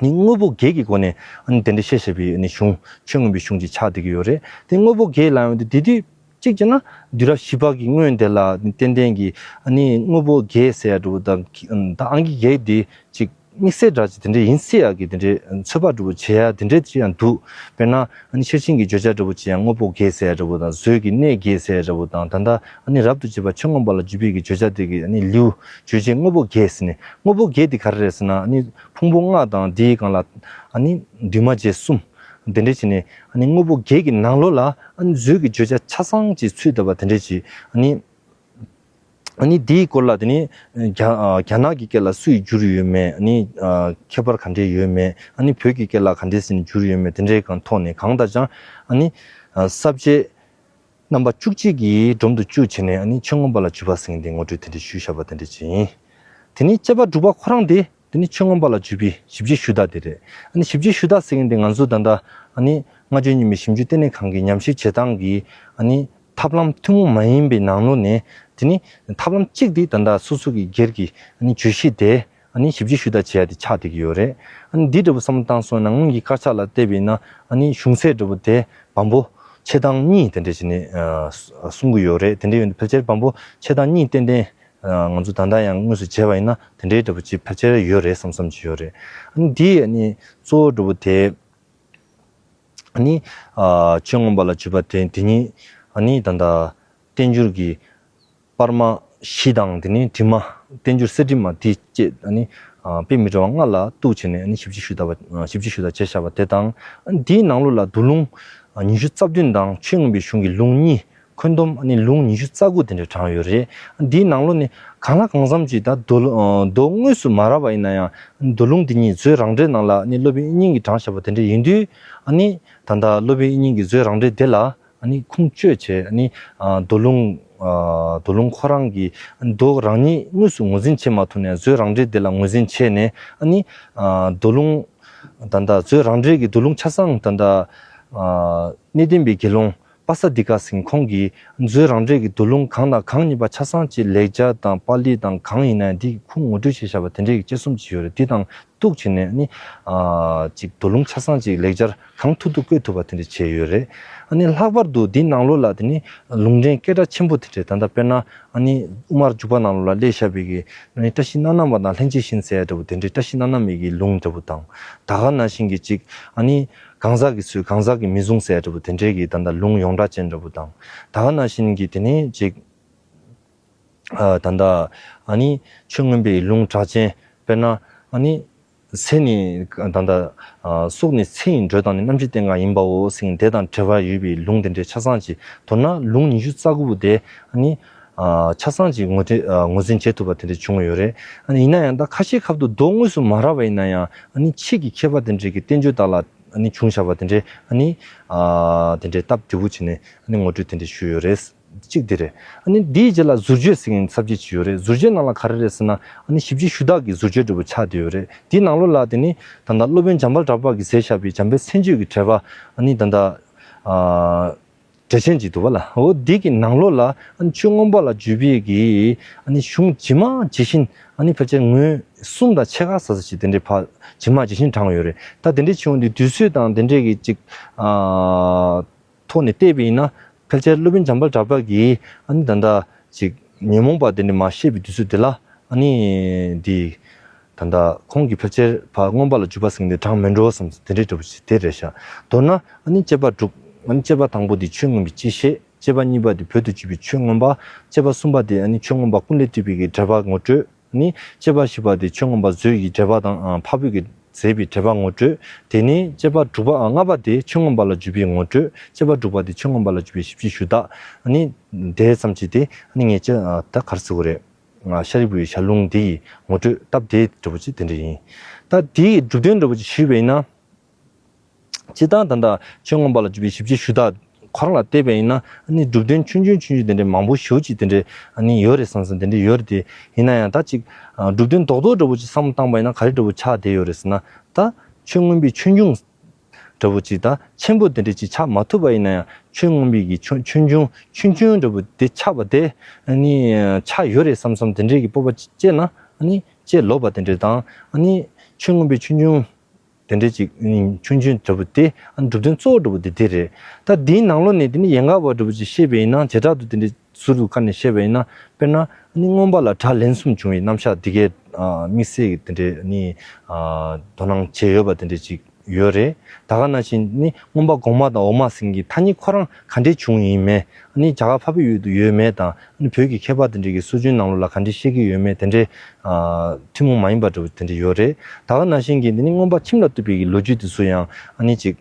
ནི་དངོས་པོ་བརྒྱད་ཀྱི་སྒོ་ནས་ཨ་ནི་དེ་འདྲ་བཤད་བཞག་པའི་ཨ་ནི་གཞུང་། ཆོས་མངོན་པའི་གཞུང་ཅིག་ཆགས་བསྡད་ཀྱི་ཡོད་རེད། དེ་དངོས་པོ་བརྒྱད་ལབ་ཡོང་དུས་དེ་དུས་གཅིག་བྱས་ན་དུས་རབས་བཞི་པ་གི་སྔོན་དེ་ལ་ཏན་ཏན་གྱི་ཨ་ནི་དངོས་པོ་བརྒྱད་ཟེར་ཡ་འདྲ་བོ་དང་། ད་ཨང་ཀི་བརྒྱད་དེ་ཅིག་དམིགས་བསལ་འདྲ་ཅིག་དེ་འདྲ་ཡིན་སྲིད་ཡ་གི་དེ་འདྲའི་ཚོད་དཔག་འདྲ་བོ་བྱེད་ཡ་དེ་འདྲ་ཅིག་ཡང་འདུག་དཔེར་ན་ཨ་ནི་ཤེར་ཕྱིན་གྱི་བརྗོད་བྱ་འདྲ་བོ་ཅིག་ཡང་དངོས་པོ་བརྒྱད་ཟེར་ཡ་འདྲ་བོ་དང་། བཟོད་ཀྱི་གནས་བརྒྱད་ཟེར་ཡ་འདྲ་བོ་དང་། ད་ལྟ་ཨ་ནི་རབ་ཏུ་བྱེད་པ་ཆོས་མངོན་པ་ལ་འཇུག་པའི་གི་བརྗོད་བྱ་དེ་གི་ཨ་ནི་ལེའུ་བརྗོད་བྱེད་དངོས་པོ་བརྒྱད་ཟེར་ནས། དངོས་པོ་བརྒྱད་དེ་ག་རེ་རེད་ཟེར་ན། ཨ་ནི་ཕུང་པོ་ལྔ་དང་དེའི་སྒང་ལ་ཨ་ནི་འདུས་མ་བྱས་གསུམ། དེ་འདྲ་བྱས་ནས་ཨ་ནི་དངོས་པོ་བརྒྱད་ཀྱི་ནང་ལོགས་ལ་ཨ་ནི་བཟོད་ཀྱི་བརྗོད་བྱ་ཆ་ཚང་ཅིག་ཚུད་བསྡད་པ་དེ་འདྲ་ཅིག་ཨ་ནི་ཨ་ནི་དེའི་སྐོར་ལ་དེ་ནི་རྒྱ་རྒྱ་ནག་གི་སྐད་ལ་སུས་བསྒྱུར་ཡོད་མེད། ཨ་ནི་ཁྱད་པར་ག་འདྲས་ཡོད་མེད། ཨ་ནི་བོད་ཀྱི་སྐད་ལ་ག་འདྲས་ཟེར་ནས་བསྒྱུར་ཡོད་མེད། དེ་འདྲའི་སྒང་ཐོག་ནས་གང་ལྟར་ཀྱང་ཨ་ནི་ས་བཅད་རྣམ་པ་བཅུ་གཅིག་གི་སྒྲོམ་དུ་བཅུག་བྱས་ནས་ཨ་ནི་ཆོས་མངོན་པ་ལ་འཇུག་པ་ཟེར་མཁན་དེ་ངོ་སྤྲོད་དེ་འདྲ་ཞུས་བཞག་པ་དེ་འདྲ་ཅིག་ཡིན། དེ་ནི་དཔྱད་པ་དྲུག་པ་ཁོ་རང་དེ་དེ་ནི་ཆོས་མངོན་པ་ལ་འཇུག་པའི་ཞིབ་དཔྱད་ཞུ་དག་དེ་རེད། ཨ་ནི་ཞིབ་དཔྱད་ཞུ་དག་ཟེར་མཁན་དེ་ང་ཚོ་ད་ལྟ་ཨ་ནི་སྔ་བརྗོད་རྙིང་མའི་ཞིབ་འཇུག་ལྟེ་གནས་ཁང་གི་ཉམས་ཞིབ་བྱེད་སྟངས་ཀྱི་ཨ་ནི་ཐབས་ལམ་ཐུན་མོང་མ་ཡིན་པའི་ནང་ལོགས་ནས། དེ་ནི་ཐབས་ལམ་གཅིག་དེ་ད་ལྟ་སོ་སོ་གི་སྒེར་གྱི་ཨ་ནི་བརྗོད་གཞི་དེ་ཨ་ནི་ཞིབ་དཔྱད་ཞུ་དག་བྱེད་ཡ་དེ་ཆགས་བསྡད་ཀྱི་ཡོད་རེད། ཨ་ནི་འདི་འདྲ་བོ་བསམ་བློ་བཏང་སོང་ན་སྔོན་གྱི་དཀར་ཆག་ལ་བལྟས་པ་ཡིན་ན་ཨ་ནི་གཞུང་ཚད་འདྲ་བོ་དེ་བམ་པོ་ཕྱེད་དང་གཉིས་དེ་འདྲ་བྱས་ནས་ཨ་གསུང་གི་ཡོད་རེད། དེ་འདྲ་ཡོད་དུས་ཕལ་ཆེར་བམ་པོ་ཕྱེད་དང་གཉིས་ཏན་ཏན་ཨ་ང་ཚོ་ད་ལྟ་ཡང་དངོས་སུ་བྱས་པ་ཡིན་ན་དེ་འདྲའི་འདྲ་བོ་ཅིག་ཕལ་ཆེར་ཡོད་རེད་བསམ་བསམ་ཅིག་ཡོད་རེད། ཨ་ནི་འདི་ཨ་ནི་གཙོ་བོ་འདྲ་བོ་དེ་ཨ་ནི་ཨ་ཆོས་མངོན་པ་ལ་འཇུག་པ་དེ་དེ་ཉིད་ཨ་ནི་ད་ལྟ་བསྟན་འགྱུར་གྱི་པར་མ་བཞི་དང་དེ་ནས་བྲིས་མ་ བསྟན་འགྱུར་གསེར་བྲིས་མ་དེ་བཅས་ཨ་ནི་དཔེ་མི་སྲིད་པ་ལྔ་ལ་གཏུགས་བྱས་ནས་ཨ་ནི་ཞིབ་འཇུག་ཞུས་དང་ཞིབ་འཇུག་ཞུས་དང་བྱས་བཞག་པ་དེ་དང་། ཨ་ནི་དེའི་ནང་ལོགས་ལ་མདོ་ལུང་ཉི་ཤུ་རྩ་བདུན་དང་ཆོས་མངོན་པའི་གཞུང་གི་ལུང་གཉིས། འཁོན་སྡོམ་ཨ་ནི་ལུང་ཉི་ཤུ་རྩ་དགུ་དེ་འདྲ་དྲངས་ཡོད་རེད། འདིའི་ནང་ལོགས་ནས་གང་ལ་གང་འཚམ་ཅིག་ད་མདོ་ལུ་ཨ་མདོ་དངོས་སུ་མ་རག་པ་ཡིན་ན་ཡང་མདོ་ལུང་འདི་ཉིད་མཛོད་རང་འགྲེལ་ནང་ལ་ཨ་ནི་སློབ་དཔོན་དབྱིག་གཉེན་གྱིས་དྲངས་བཞག་པ་དེ་འདྲ་ཡིན་དུས། ཨ་ནི་ད་ལྟ་སློབ་དཔོན་དབྱིག་གཉེན་གྱིས་མཛོད་རང་འགྲེལ་དེ་ལ་ཨ་ནི་ཁུངས་བཅོལ་བྱས། ཨ་ནི་ཨ་མདོ་ལུང་ཨ་མདོ་ལུང་ཁོ་རང་གི་མདོ་རང་ཉིད་དངོས་སུ་ངོས་འཛིན་བྱེད་མ་ཐུབ་ནས་མཛོད་རང་འགྲེལ་དེ་ལ་ངོས་འཛིན་བྱས་ནས། ཨ་ནི་ཨ་མདོ་ལུང་ད་ལྟ་མཛོད་རང་འགྲེལ་གྱི་མདོ་ལུང་ཆ་ཚང་ད་ལྟ་ཨ་གནས་བརྟན་པའི་དགེ་སློང་པ་ས་དི་ཀ་ཟེར་མཁན་ཁོང་གིས་མཛོད་རང་འགྲེལ་གྱི་མདོ་ལུང་གང་དང་གང་ཡིན་པ་ཆ་ཚང་ཅིག་ལེགས་སྦྱར་དང་པཱ་ལི་དང་གང་ཡིན་ན་ཡང་འདི་ཁུངས་ངོ་སྤྲོད་བྱས་བཞག་པ་དེ་འདྲའི་དཔྱད་རྩོམ་ཅིག་ཡོད་རེད། འདི་དང་གཏུགས་བྱས་ནས་ནི་ཨ་ཅིག་མདོ་ལུང་ཆ་ཚང་ཅིག་ལེགས་སྦྱར་གང་ཐུབ་ཐུབ་བཀོད་ཐུབ་པ་དེ་འདྲ་བྱས་ཡོད་རེད། ཨ་ནི་ལྷག་པར་དུ་འདི་ནང་ལོགས་ལ་དེ་ནི་ལུང་འདྲེན་སྐད་གྲགས་ཆེན་པོ་དེ་འདྲ། ད་ལྟ་དཔེར་ན་ཨ་ནི་དབུ་མར་འཇུག་པ་ནང་ལོགས་ལ་སླེབས་བཞག་པའི་གི་ཨ་ནི་བཀྲ་ཤིས་སྣ་ནམ་པ་དང་ལྷན་ཅིག་བཞིན་ཟེར་ཡ་འདྲ་པོ་དེ་འདྲའི་བཀྲ་ཤིས་སྣ་ནམ་པའི་གི་ལུང་འདྲ་པོ་དང་། ད་ག་ནང་བཞིན་གྱི་ཅིག་ཨ་ནི་གང་ཟག་གི་ཚུལ་གང་ཟག་གི་མི་གཟུང་ཟེར་ཡ་འདྲ་པོ་དེ་འདྲའི་གི་ད་ལྟ་ལུང་ཡོངས་གྲགས་ཅན་འདྲ་པོ་དང་། ད་ག་ནང་བཞིན་གྱི་དེ་ནི་ཅིག་ཨ་ད་ལྟ་ཨ་ནི་ཆོས་མངོན་པའི་ལུང་གྲགས་ཅན། དཔེར་ན་ཨ་ནི་ཚེ་ནི་ད་ལྟ་ཨ་སྲོག་ནི་ཚེ་ཡི་འགྲོས་དང་ནི། རྣམ་ཤེས་རྟེན་འགའ་ཡིན་པའོ་ཟེར་མཁན་དེ་དང་འབྲེལ་བ་ཡོད་པའི་ལུང་དེ་འདྲའི་ཆ་ཚང་ཅིག་མདོར་ན་ལུང་ཉི་ཤུ་རྩ་དགུ་པོ་དེ་ཨ་ནི་ཨ་ཆ་ཚང་ཅིག་ངོས་འཛིན་ཨ་ངོས་འཛིན་བྱེད་ཐུབ་པ་དེ་འདྲ་བྱུང་ཡོད་རེད། ཨ་ནི་ཡིན་ན་ཡང་ད་ཁ་ཤས་ཁ་ཐུག་མདོ་དངོས་སུ་མ་རག་པ་ཡིན་ན་ཡང་ཨ་ནི་ཕྱིས་ཀྱི་མཁས་པ་དེ་འདྲའི་གི་བསྟན་བཅོས་དག་ལ་ཨ་ནི་བྱུང་བཞག་པ་དེ་འདྲའི་ཨ་ནི་ཨ་དེ་འདྲའི་སྟབས་བདེ་པོ་བྱས་ནས་ཨ་ནི་ངོ་སྤྲོད་དེ་འདྲ་ཞུས་ཡོད་རེད། གཅིག་དེ་རེད། ཨ་ནི་དེའི་རྗེས་ལ་ཟུར་བརྗོད་ཟེར་མཁན་ས་བཅད་ཅིག་ཡོད་རེད། ཟུར་བརྗོད་ནང་ལ་ག་རེ་རེད་ཟེར་ན། ཨ་ནི་ཞིབ་འཇུག་ཞུ་དག་གི་ཟུར་བརྗོད་འདྲ་པོ་ཆགས་བསྡད་ཡོད་རེད། དེའི་ནང་ལོགས་ལ་དེ་ནི་ད་ལྟ་སློབ་དཔོན་འཇམ་དཔལ་གྲགས་པ་གིས་མཛད་བཞག་པའི་འཇམ་དཔལ་མཚན་བརྗོད་ཀྱི་འགྲེལ་པ་ཨ་ནི་ད་ལྟ་ཨ་འགྲེལ་ཆེན་ཅིག་འདུག་པ་ལ། འོ་འདི་གི་ནང་ལོགས་ལ་ཨ་ནི་ཆོས་མངོན་པ་ལ་བརྒྱུད་པའི་གི་ཨ་ནི་གཞུང་ཇི་མ་ཇི་བཞིན་ཨ་ནི་ཕལ་ཆེར་ངོས་གསུམ་དང་ཕྱེད་ཀ་ཙམ་ཞིག་དེ་འདྲའི་ཕར་ཇི་མ་ཇི་བཞིན་དྲངས་ཡོད་རེད། ད་དེ་འདྲའི་བྱུང་དུས་དུས་ཚོད་དང་དེ་འདྲའི་གི་ཅིག་ཨ་ཐོག་ནས་བལྟས་པ་ཡིན་ན། ཕལ་ཆེར་སློབ་དཔོན་འཇམ་དཔལ་གྲགས་པ་གིས་ཨ་ནི་ད་ལྟ་ཅིག་ཉོན་མོངས་པ་དེ་འདྲ་མར་བཤད་པའི་དུས་ཚོད་དེ་ལ་ཨ་ནི་འདི་ད་ལྟ་ཁོང་གིས་ཕལ་ཆེར་ཕར་མངོན་པ་ལ་བརྒྱུད་པ་ཟེར་མཁན་དེ་དྲངས་མེད་འགྲོ་བསམ་སོང་། དེ་འདྲའི་འདྲ་པོ་ཞིག་དེ་རེད་ཤག་མདོར་ན་ཨ་ནི་དཔྱད་པ་དྲུག་ཨ་ནི་དཔྱད་པ་དང་པོ་དེ་ཆོས་མངོན་པའི་སྤྱི་བཤད། དཔྱད་པ་གཉིས་པ་དེ་བོད་དུ་བརྒྱུད་པའི་ཆོས་མངོན་པ། དཔྱད་པ་གསུམ་པ་དེ་ཨ་ནི་ཆོས་མངོན་པ་ཀུན་ལས་བཏུས་པའི་གི་འགྲེལ་པ་ངོ་སྤྲོད། ནི་དཔྱད་པ་བཞི་པ་དེ་ཆོས་མངོན་པ་མཛོད་ཀྱི་འགྲེལ་པ་དང་ཨ་འཕགས་པའི་གི་མཛད་པའི་འགྲེལ་པ་ངོ་སྤྲོད། དེ་ནས་དཔྱད་པ་དྲུག་པ་ཨ་ལྔ་པ་དེ་ཆོས་མངོན་པ་ལ་བརྒྱུད་པའི་ངོ་སྤྲོད། དཔྱད་པ་དྲུག་པ་དེ་ཆོས་མངོན་པ་ལ་བརྒྱུད་པའི་ཞིབ་འཇུག་ཞུ་དག་ཨ་ནི་དེ་ཙམ་ཅིག་དེ་ཨ་ནི་ངས་ཅི་ཨ་ད་ག་རེ་ཟེར་དགོས་རེད། ཨ་ཤཱ་རིའི་བུའི་ཞལ་ལུང་འདི་ཡི་ངོ་སྤྲོད་སྟབས་བདེ་འདྲ་པོ་ཅིག་དེ་འདྲ་ཡིན། ད་དེ་ཡི་སྒྲུབ་དོན་འདྲ་པོ་ཅིག་ཞུས་པ་ཡིན་ན། སྤྱིར་བཏང་ད་ལྟ་ཆོས་མངོན་པ་ལ་བརྒྱུད་པའི་ཞིབ་འཇུག་ཞུ་དག་ཁོ་རང་ལ་བལྟས་པ་ཡིན་ན་ཨ་ནི་སྒྲུབ་དོན་ཆུང་ཆུང་ཆུང་ཆུང་དེ་འདྲའི་མང་པོ་ཞེ་པོ་ཅིག་དེ་འདྲའི་ཨ་ནི་ཡོད་རེད་བསམ་བསམ་དེ་འདྲའི་ཡོད་རེད་དེ། ཡིན་ན་ཡང་ད་ཅིག་ཨ་སྒྲུབ་དོན་རྡོག་རྡོག་འདྲ་པོ་ཅིག་བསམ་བློ་བཏང་པ་ཡིན་ན་ག་རེ་འདྲ་པོ་ཆགས་བསྡད་ཡོད་རེད་ཟེར་ན། ད་ཆོས་མངོན་པའི་ཆོས་འབྱུང་འདྲ་པོ་ཅིག་ད་ཆེན་པོ་དེ་འདྲ་ཅིག་ཆགས་མ་ཐུབ་པ་ཡིན་ན་ཡང་ཆོས་མངོན་པའི་གི་ཆོས་ཆོས་འབྱུང་ཆུང་ཆུང་འདྲ་པོ་དེ་ཆགས་པ་དེ་ཨ་ནི་ཆགས་ཡོད་རེད་བསམ་བསམ་དེ་འདྲའི་གི་སྤོབས་པ་ཅིག་སྐྱེས་ན་ཨ་ནི་སྐྱེས་ལོག་པ་དེ་འདྲ་དང་། ཨ་ནི་ཆོས་མངོན་པའི་ཆོས་འབྱུང་དེ་འདྲའི་ཅིག་ཨ་ནི་ཆུང་ཆུང་འདྲ་པོ་དེ་ཨ་ནི་སྒྲུབ་དོན་གཙོ་བོ་འདྲ་པོ་དེ་དེ་རེད། ད་དེའི་ནང་ལོགས་ནས་དེ་ནི་ཡན་གར་བ་འདྲ་པོ་ཅིག་བཤད་པ་ཡིན་ན་བྱེ་བྲག་ཏུ་དེ་འདྲའི་ཟུར་དུ་བཀར་ནས་བཤད་པ་ཡིན་ན། དཔེར་ན་ཨ་ནི་མངོན་པ་ལ་གྲགས་ལན་གསུམ་བྱུང་བའི་རྣམ་གཞག་འདི་གའི་ཨ་དམིགས་བསལ་གྱི་དེ་འདྲའི་ཨ་ནི་ཨ་དོ་སྣང་བྱས་ཡོད་པ་དེ་འདྲའི་ཅིག་ཡོད་རེད། ད་ག་ནང་བཞིན་ནི་མངོན་པ་གོང་མ་དང་འོག་མ་ཟེར་མཁན་གྱི་ཐ་སྙད་ཁོ་རང་ག་འདྲས་བྱུང་ཡིན་མིན། ཨ་ནི་རྒྱ་གར་འཕགས་པའི་ཡུལ་དུ་ཡོད་མེད་དང་། ཨ་ནི་བོད་ཀྱི་མཁས་པ་དེ་འདྲས་ཀྱི་སྲོལ་རྒྱུན་ནང་ལོགས་ལ་ག་འདྲས་བཤད་ཀྱི་ཡོད་མེད་དེ་འདྲས་ཨ་ཐུན་མོང་མ་ཡིན་པ་འདྲ་པོ་དེ་འདྲས་ཡོད་རེད། ད་ག་ནང་བཞིན་གྱི་འདི་ནི་མངོན་པ་ཁྱིམ་ལ་བཏུད་པའི་གི་ལོ་རྒྱུས་དེ་ཚོ་ཡང་ཨ་ནི་ཅིག་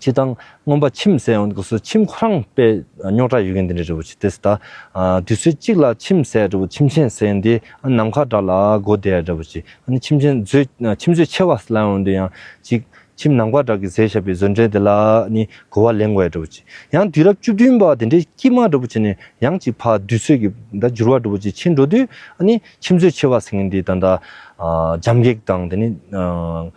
སྤྱིར་བཏང་མངོན་པ་ཁྱིམ་ཟེར་ཡོང་དུས་སུ་ཁྱིམ་ཁོ་རང་དཔེ་རྙོག་དྲ་ཡོད་མཁན་དེ་འདྲ་འདྲ་པོ་ཅིག་དེ་ད་ཨ་དུས་ཚོད་གཅིག་ལ་ཁྱིམ་ཟེར་འདྲ་པོ་ཁྱིམ་ཆེན་ཟེར་ཡོང་དུས་ཨ་ནམ་མཁའ་འདྲ་ལ་གོ་བསྡད་ཡ་འདྲ་པོ་ཅིག་ཨ་ནི་ཁྱིམ་ཆེན་མཛོད་ཁྱིམ་མཛོད་ཆེ་བ་ཟེར་ལབ་ཡོང་དུས་ཡང་ཅིག་ཁྱིམ་ནམ་མཁའ་འདྲ་གིས་མཛད་བཞག་པའི་མཛོད་འགྲེལ་དེ་ལ་ནི་གོ་བ་ལེན་དགོས་ཡ་འདྲ་པོ་ཅིག་ཡང་དུས་རབས་བཅུ་བདུན་པ་དེ་འདྲའི་དཀྱིལ་མ་འདྲ་པོ་བྱས་ནས་ཡང་ཅིག་ཕར་དུས་ཚོད་ཀྱི་ད་འགྱུར་བ་འདྲ་པོ་ཅིག་ཕྱིན་འགྲོ་དུས་ཨ་ནི་ཁྱིམ་མཛོད་ཆེ་བ་ཟེར་མཁན་འདི་ད་ལྟ་ཨ་འཇམ་གེགས་དང་དེ་ནི་ཨ་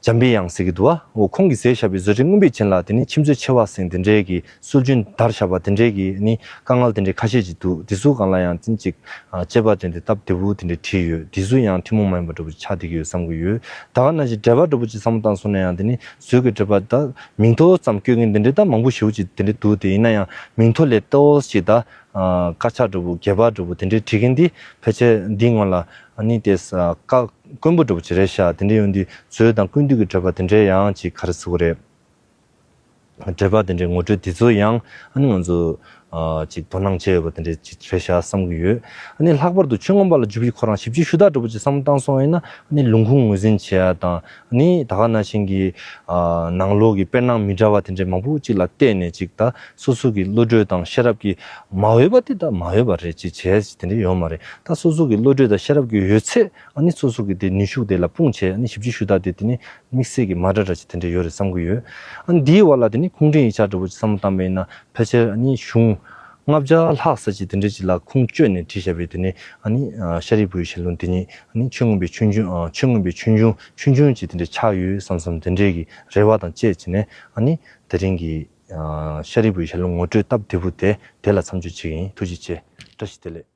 འཇམ་པའི་དབྱངས་ཟེར་གྱི་འདུག་བ། འོ་ཁོང་གིས་མཛད་བཞག་པའི་བཟོ་སྐྲུན་མངོན་པའི་བྱིན་རླབས་དེ་ནི་ཁྱིམ་མཛོད་ཆེ་བ་ཟེར་དེ་འདྲའི་གི་སྲོལ་རྒྱུན་དར་བཞག་པ་དེ་འདྲའི་གི་ནི་དཀའ་ངལ་དེ་འདྲའི་ཁ་ཤས་ཅིག་འདུག་དེ་ཚོའི་སྒང་ལ་ཡང་ཅིག་ཨ་དཔྱད་པ་དེ་འདྲའི་སྟབས་བདེ་པོ་དེ་འདྲའི་བྲིས་ཡོད། དེ་ཚོ་ཡང་ཐུན་མོང་མ་ཡིན་པ་འདྲ་པོ་ཆགས་བསྡད་ཀྱི་ཡོད་བསམ་གྱི་ཡོད། ད་ག་ནང་བཞིན་འགྲེལ་པ་འདྲ་པོ་ཅིག་བསམ་བློ་བཏང་སོང་ན་ཡང་དེ་ནི་མཛོད་ཀྱི་འགྲེལ་པ་ད་མིང་ཐོ་ཙམ་བཀོད་མཁན་དེ་འདྲའི་ད་མང་པོ་ཞེ་པོ་ཅིག་དེ་འདྲའི་འདུག་དེ་ཡིན་ན་ཡང་མིང་ཐོ་ལས་ཏོག་ཙམ་ཅིག་ད་ཨ་དཀར་ཆག་འདྲ་པོ་རྒྱས་པ་འདྲ་པོ་དེ་འདྲའི་བྲིས་མཁན་འདི་ཕལ་ཆེར་འདིའི་སྔོན་ལ་ཨ་ནི་དེ་ཨ་བཀའ་དཀོན་པོ་འདྲ་པོ་ཅིག་རེད་ཤག་དེ་འདྲ་ཡོང་དུས་མཛོད་དང་ཀུན་བཏུས་ཀྱི་འགྲེལ་པ་དེ་འདྲའི་ཡང་ཅིག་ག་རེ་ཟེར་དགོས་རེད། འགྲེལ་པ་དེ་འདྲའི་ངོ་སྤྲོད་དེ་ཚོ་ཡང་ཨ་ནི་ང་ཚོ་ ཅིག་དོ་སྣང་བྱས་ཡོད་པ་དེ་འདྲ་ཅིག་རེད་ཤག་བསམ་གྱི་ཡོད། ཨ་ནི་ལྷག་པར་དུ་ཆོས་མངོན་པ་ལ་འཇུག་པའི་ཁོ་རང་ཞིབ་དཔྱད་ཞུ་དག་འདྲ་པོ་ཅིག་བསམ་བློ་བཏང་སོང་ཡིན་ན། ཨ་ནི་ལུང་ཁུངས་ངོས་འཛིན་བྱེད་ཡ་དང་། ཨ་ནི་ད་ག་ནང་བཞིན་གྱི་ནང་ལོགས་ཀྱི་དཔེར་ན་མི་འདྲ་བ་དེ་འདྲའི་མང་པོ་ཅིག་ལ་བལྟས་ནས་ཅིག་ད་སོ་སོ་གི་བློ་གྲོས་དང་ཤེས་རབ་ཀྱི་མ་འོས་པ་དེ་ད་མ་འོས་པ་རེད། ཅིག་བྱས་དེ་འདྲ་ཡོད་མ་རེད། ད་སོ་སོ་གི་བློ་གྲོས་དང་ཤེས་རབ་ཀྱི་ཡོད་ཚད། ཨ་ནི་སོ་སོ་གི་དེ་ནུས་ཤུགས་དེ་ལ་སྤུངས་བྱས། ཨ་ནི་ཞིབ་དཔྱད་ཞུ་དག་དེ་དེ་ནི་དམིགས་བསལ་གྱི་མ་འདྲ་འདྲ་ཅིག་དེ་འདྲ་ཡོད་རེད་བསམ་གྱི་ཡོད། ཨ་ནི་འདིའི་བར་ལ་དེ་ནི་ཁུངས་འདྲེན་ཡིག་ཆ་འདྲ་པོ་ཅིག་བསམ་བློ་བཏང་པ་ཡིན་ན། ཕལ་ཆེར་ཨ་ནི་གཞུང་ལྔ་བརྒྱ་ལྷག་ཙམ་ཅིག་དེ་འདྲ་ཅིག་ལ་ཁུངས་བཅོལ་ནས་བྲིས་བཞག་པའི་དེ་ནི་ཨ་ནི་ཤཱ་རིའི་བུ་ཡི་ཞལ་ལུང་དེ་ཉིད་ཨ་ནི་ཆོས་མངོན་པའི་ཆོས་འབྱུང་། ཆོས་མངོན་པའི་ཆོས་འབྱུང་ཆོས་འབྱུང་ཅིག་དེ་འདྲ་ཆགས་ཡོད་བསམ་བསམ་དེ་འདྲའི་གི་རེ་བ་དང་བཅས་བྱས་ནས། ཨ་ནི་དེ་རིང་གི་ཤཱ་རིའི་བུ་ཡི་ཞལ་ལུང་ངོ་སྤྲོད་སྟབས་བདེ་པོ་དེ་དེ་ལ་མཚམས་འཇོག་བྱེད་ཀྱི་ཡིན། ཐུགས་རྗེ་ཆེ། བཀྲ་ཤིས་བདེ་ལེགས།